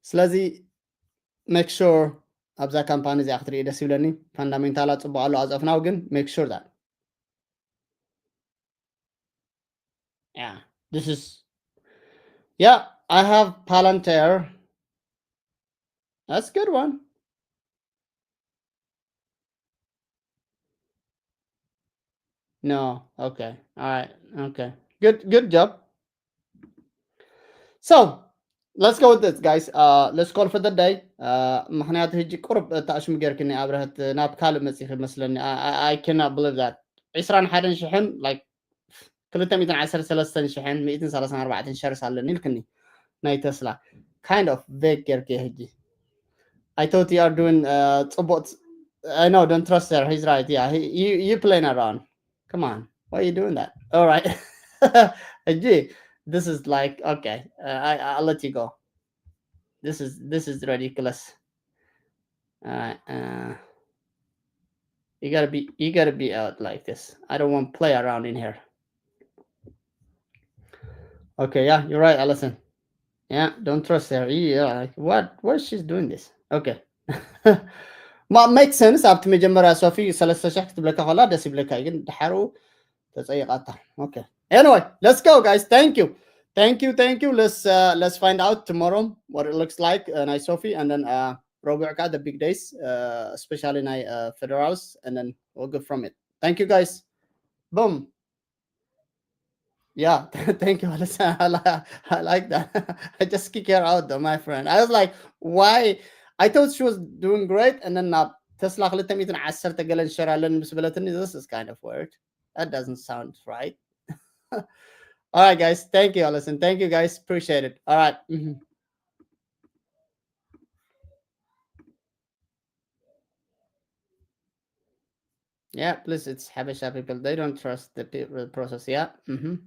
ስለዚ make sure ኣብዛ ካምፓኒ እዚኣ ክትርኢ ደስ ይብለኒ። ፋንዳሜንታላ ጽቡቕ ኣሎ ኣዘፍናው ግን make sure that yeah this is yeah I have Palantir. That's a good one. No. Okay. All right. Okay. Good. Good job. So let's go with this, guys. Uh, let's call for the day. Uh, ምክንያቱ ሕጂ ቁርብ ተኣሽሙ ጌርክኒ ኣብረህት ናብ ካልእ መጺኺ መስለኒ። I, I, I cannot believe that. ዕስራን ሓደን ሽሕን like ክልተ ሚእትን ዓሰርተ ሰለስተን ሽሕን ሚእትን ሰላሳን ኣርባዕተን ሸርስ ኣለኒ ኢልክኒ ናይ ተስላ። Kind of vague ጌርክ ሕጂ። I thought you are doing uh, ጽቡቅ። I know, don't trust her. He's right. Yeah, he, you you playing around. Come on, why are you doing that? All right. ሕጂ this is like okay. Uh, I I'll let you go. This is this is ridiculous. Uh, uh, you gotta be you gotta be out like this. I don't want to play around in here. Okay, yeah, you're right, Allison. Yeah, don't trust her. Yeah, like what? What she's doing this? Okay. Well, makes sense. ኣብቲ መጀመርያ ሶፊ ሰለስተ ሽሕ ክትብለካ ከላ ደስ ይብለካ እዩ፣ ግን ድሓሩ ተጸይቃታ። Okay. Anyway, let's go, guys. Thank you. Thank you, thank you. Let's uh, let's find out tomorrow what it looks like. Uh, ናይ ሶፊ and then uh, ረቡዕ ከዓ the big days, uh, especially ናይ uh, federals, and then we'll go from it. Thank you, guys. Boom. Yeah, thank you, Alyssa. I, li- I like that. I just kick her out, though, my friend. I was like, why? I thought she was doing great, and then uh, Tesla ክልተ ሚእትን ዓሰርተ ገለን ሸር ኣለኒ ምስ በለትኒ, this is kind of weird. That doesn't sound right. All right, guys. Thank you, Allison. Thank you, guys. Appreciate it. All right. Mhm. Yeah, please, it's Habesha people. They don't trust the pe- the process. Yeah. Mm-hmm.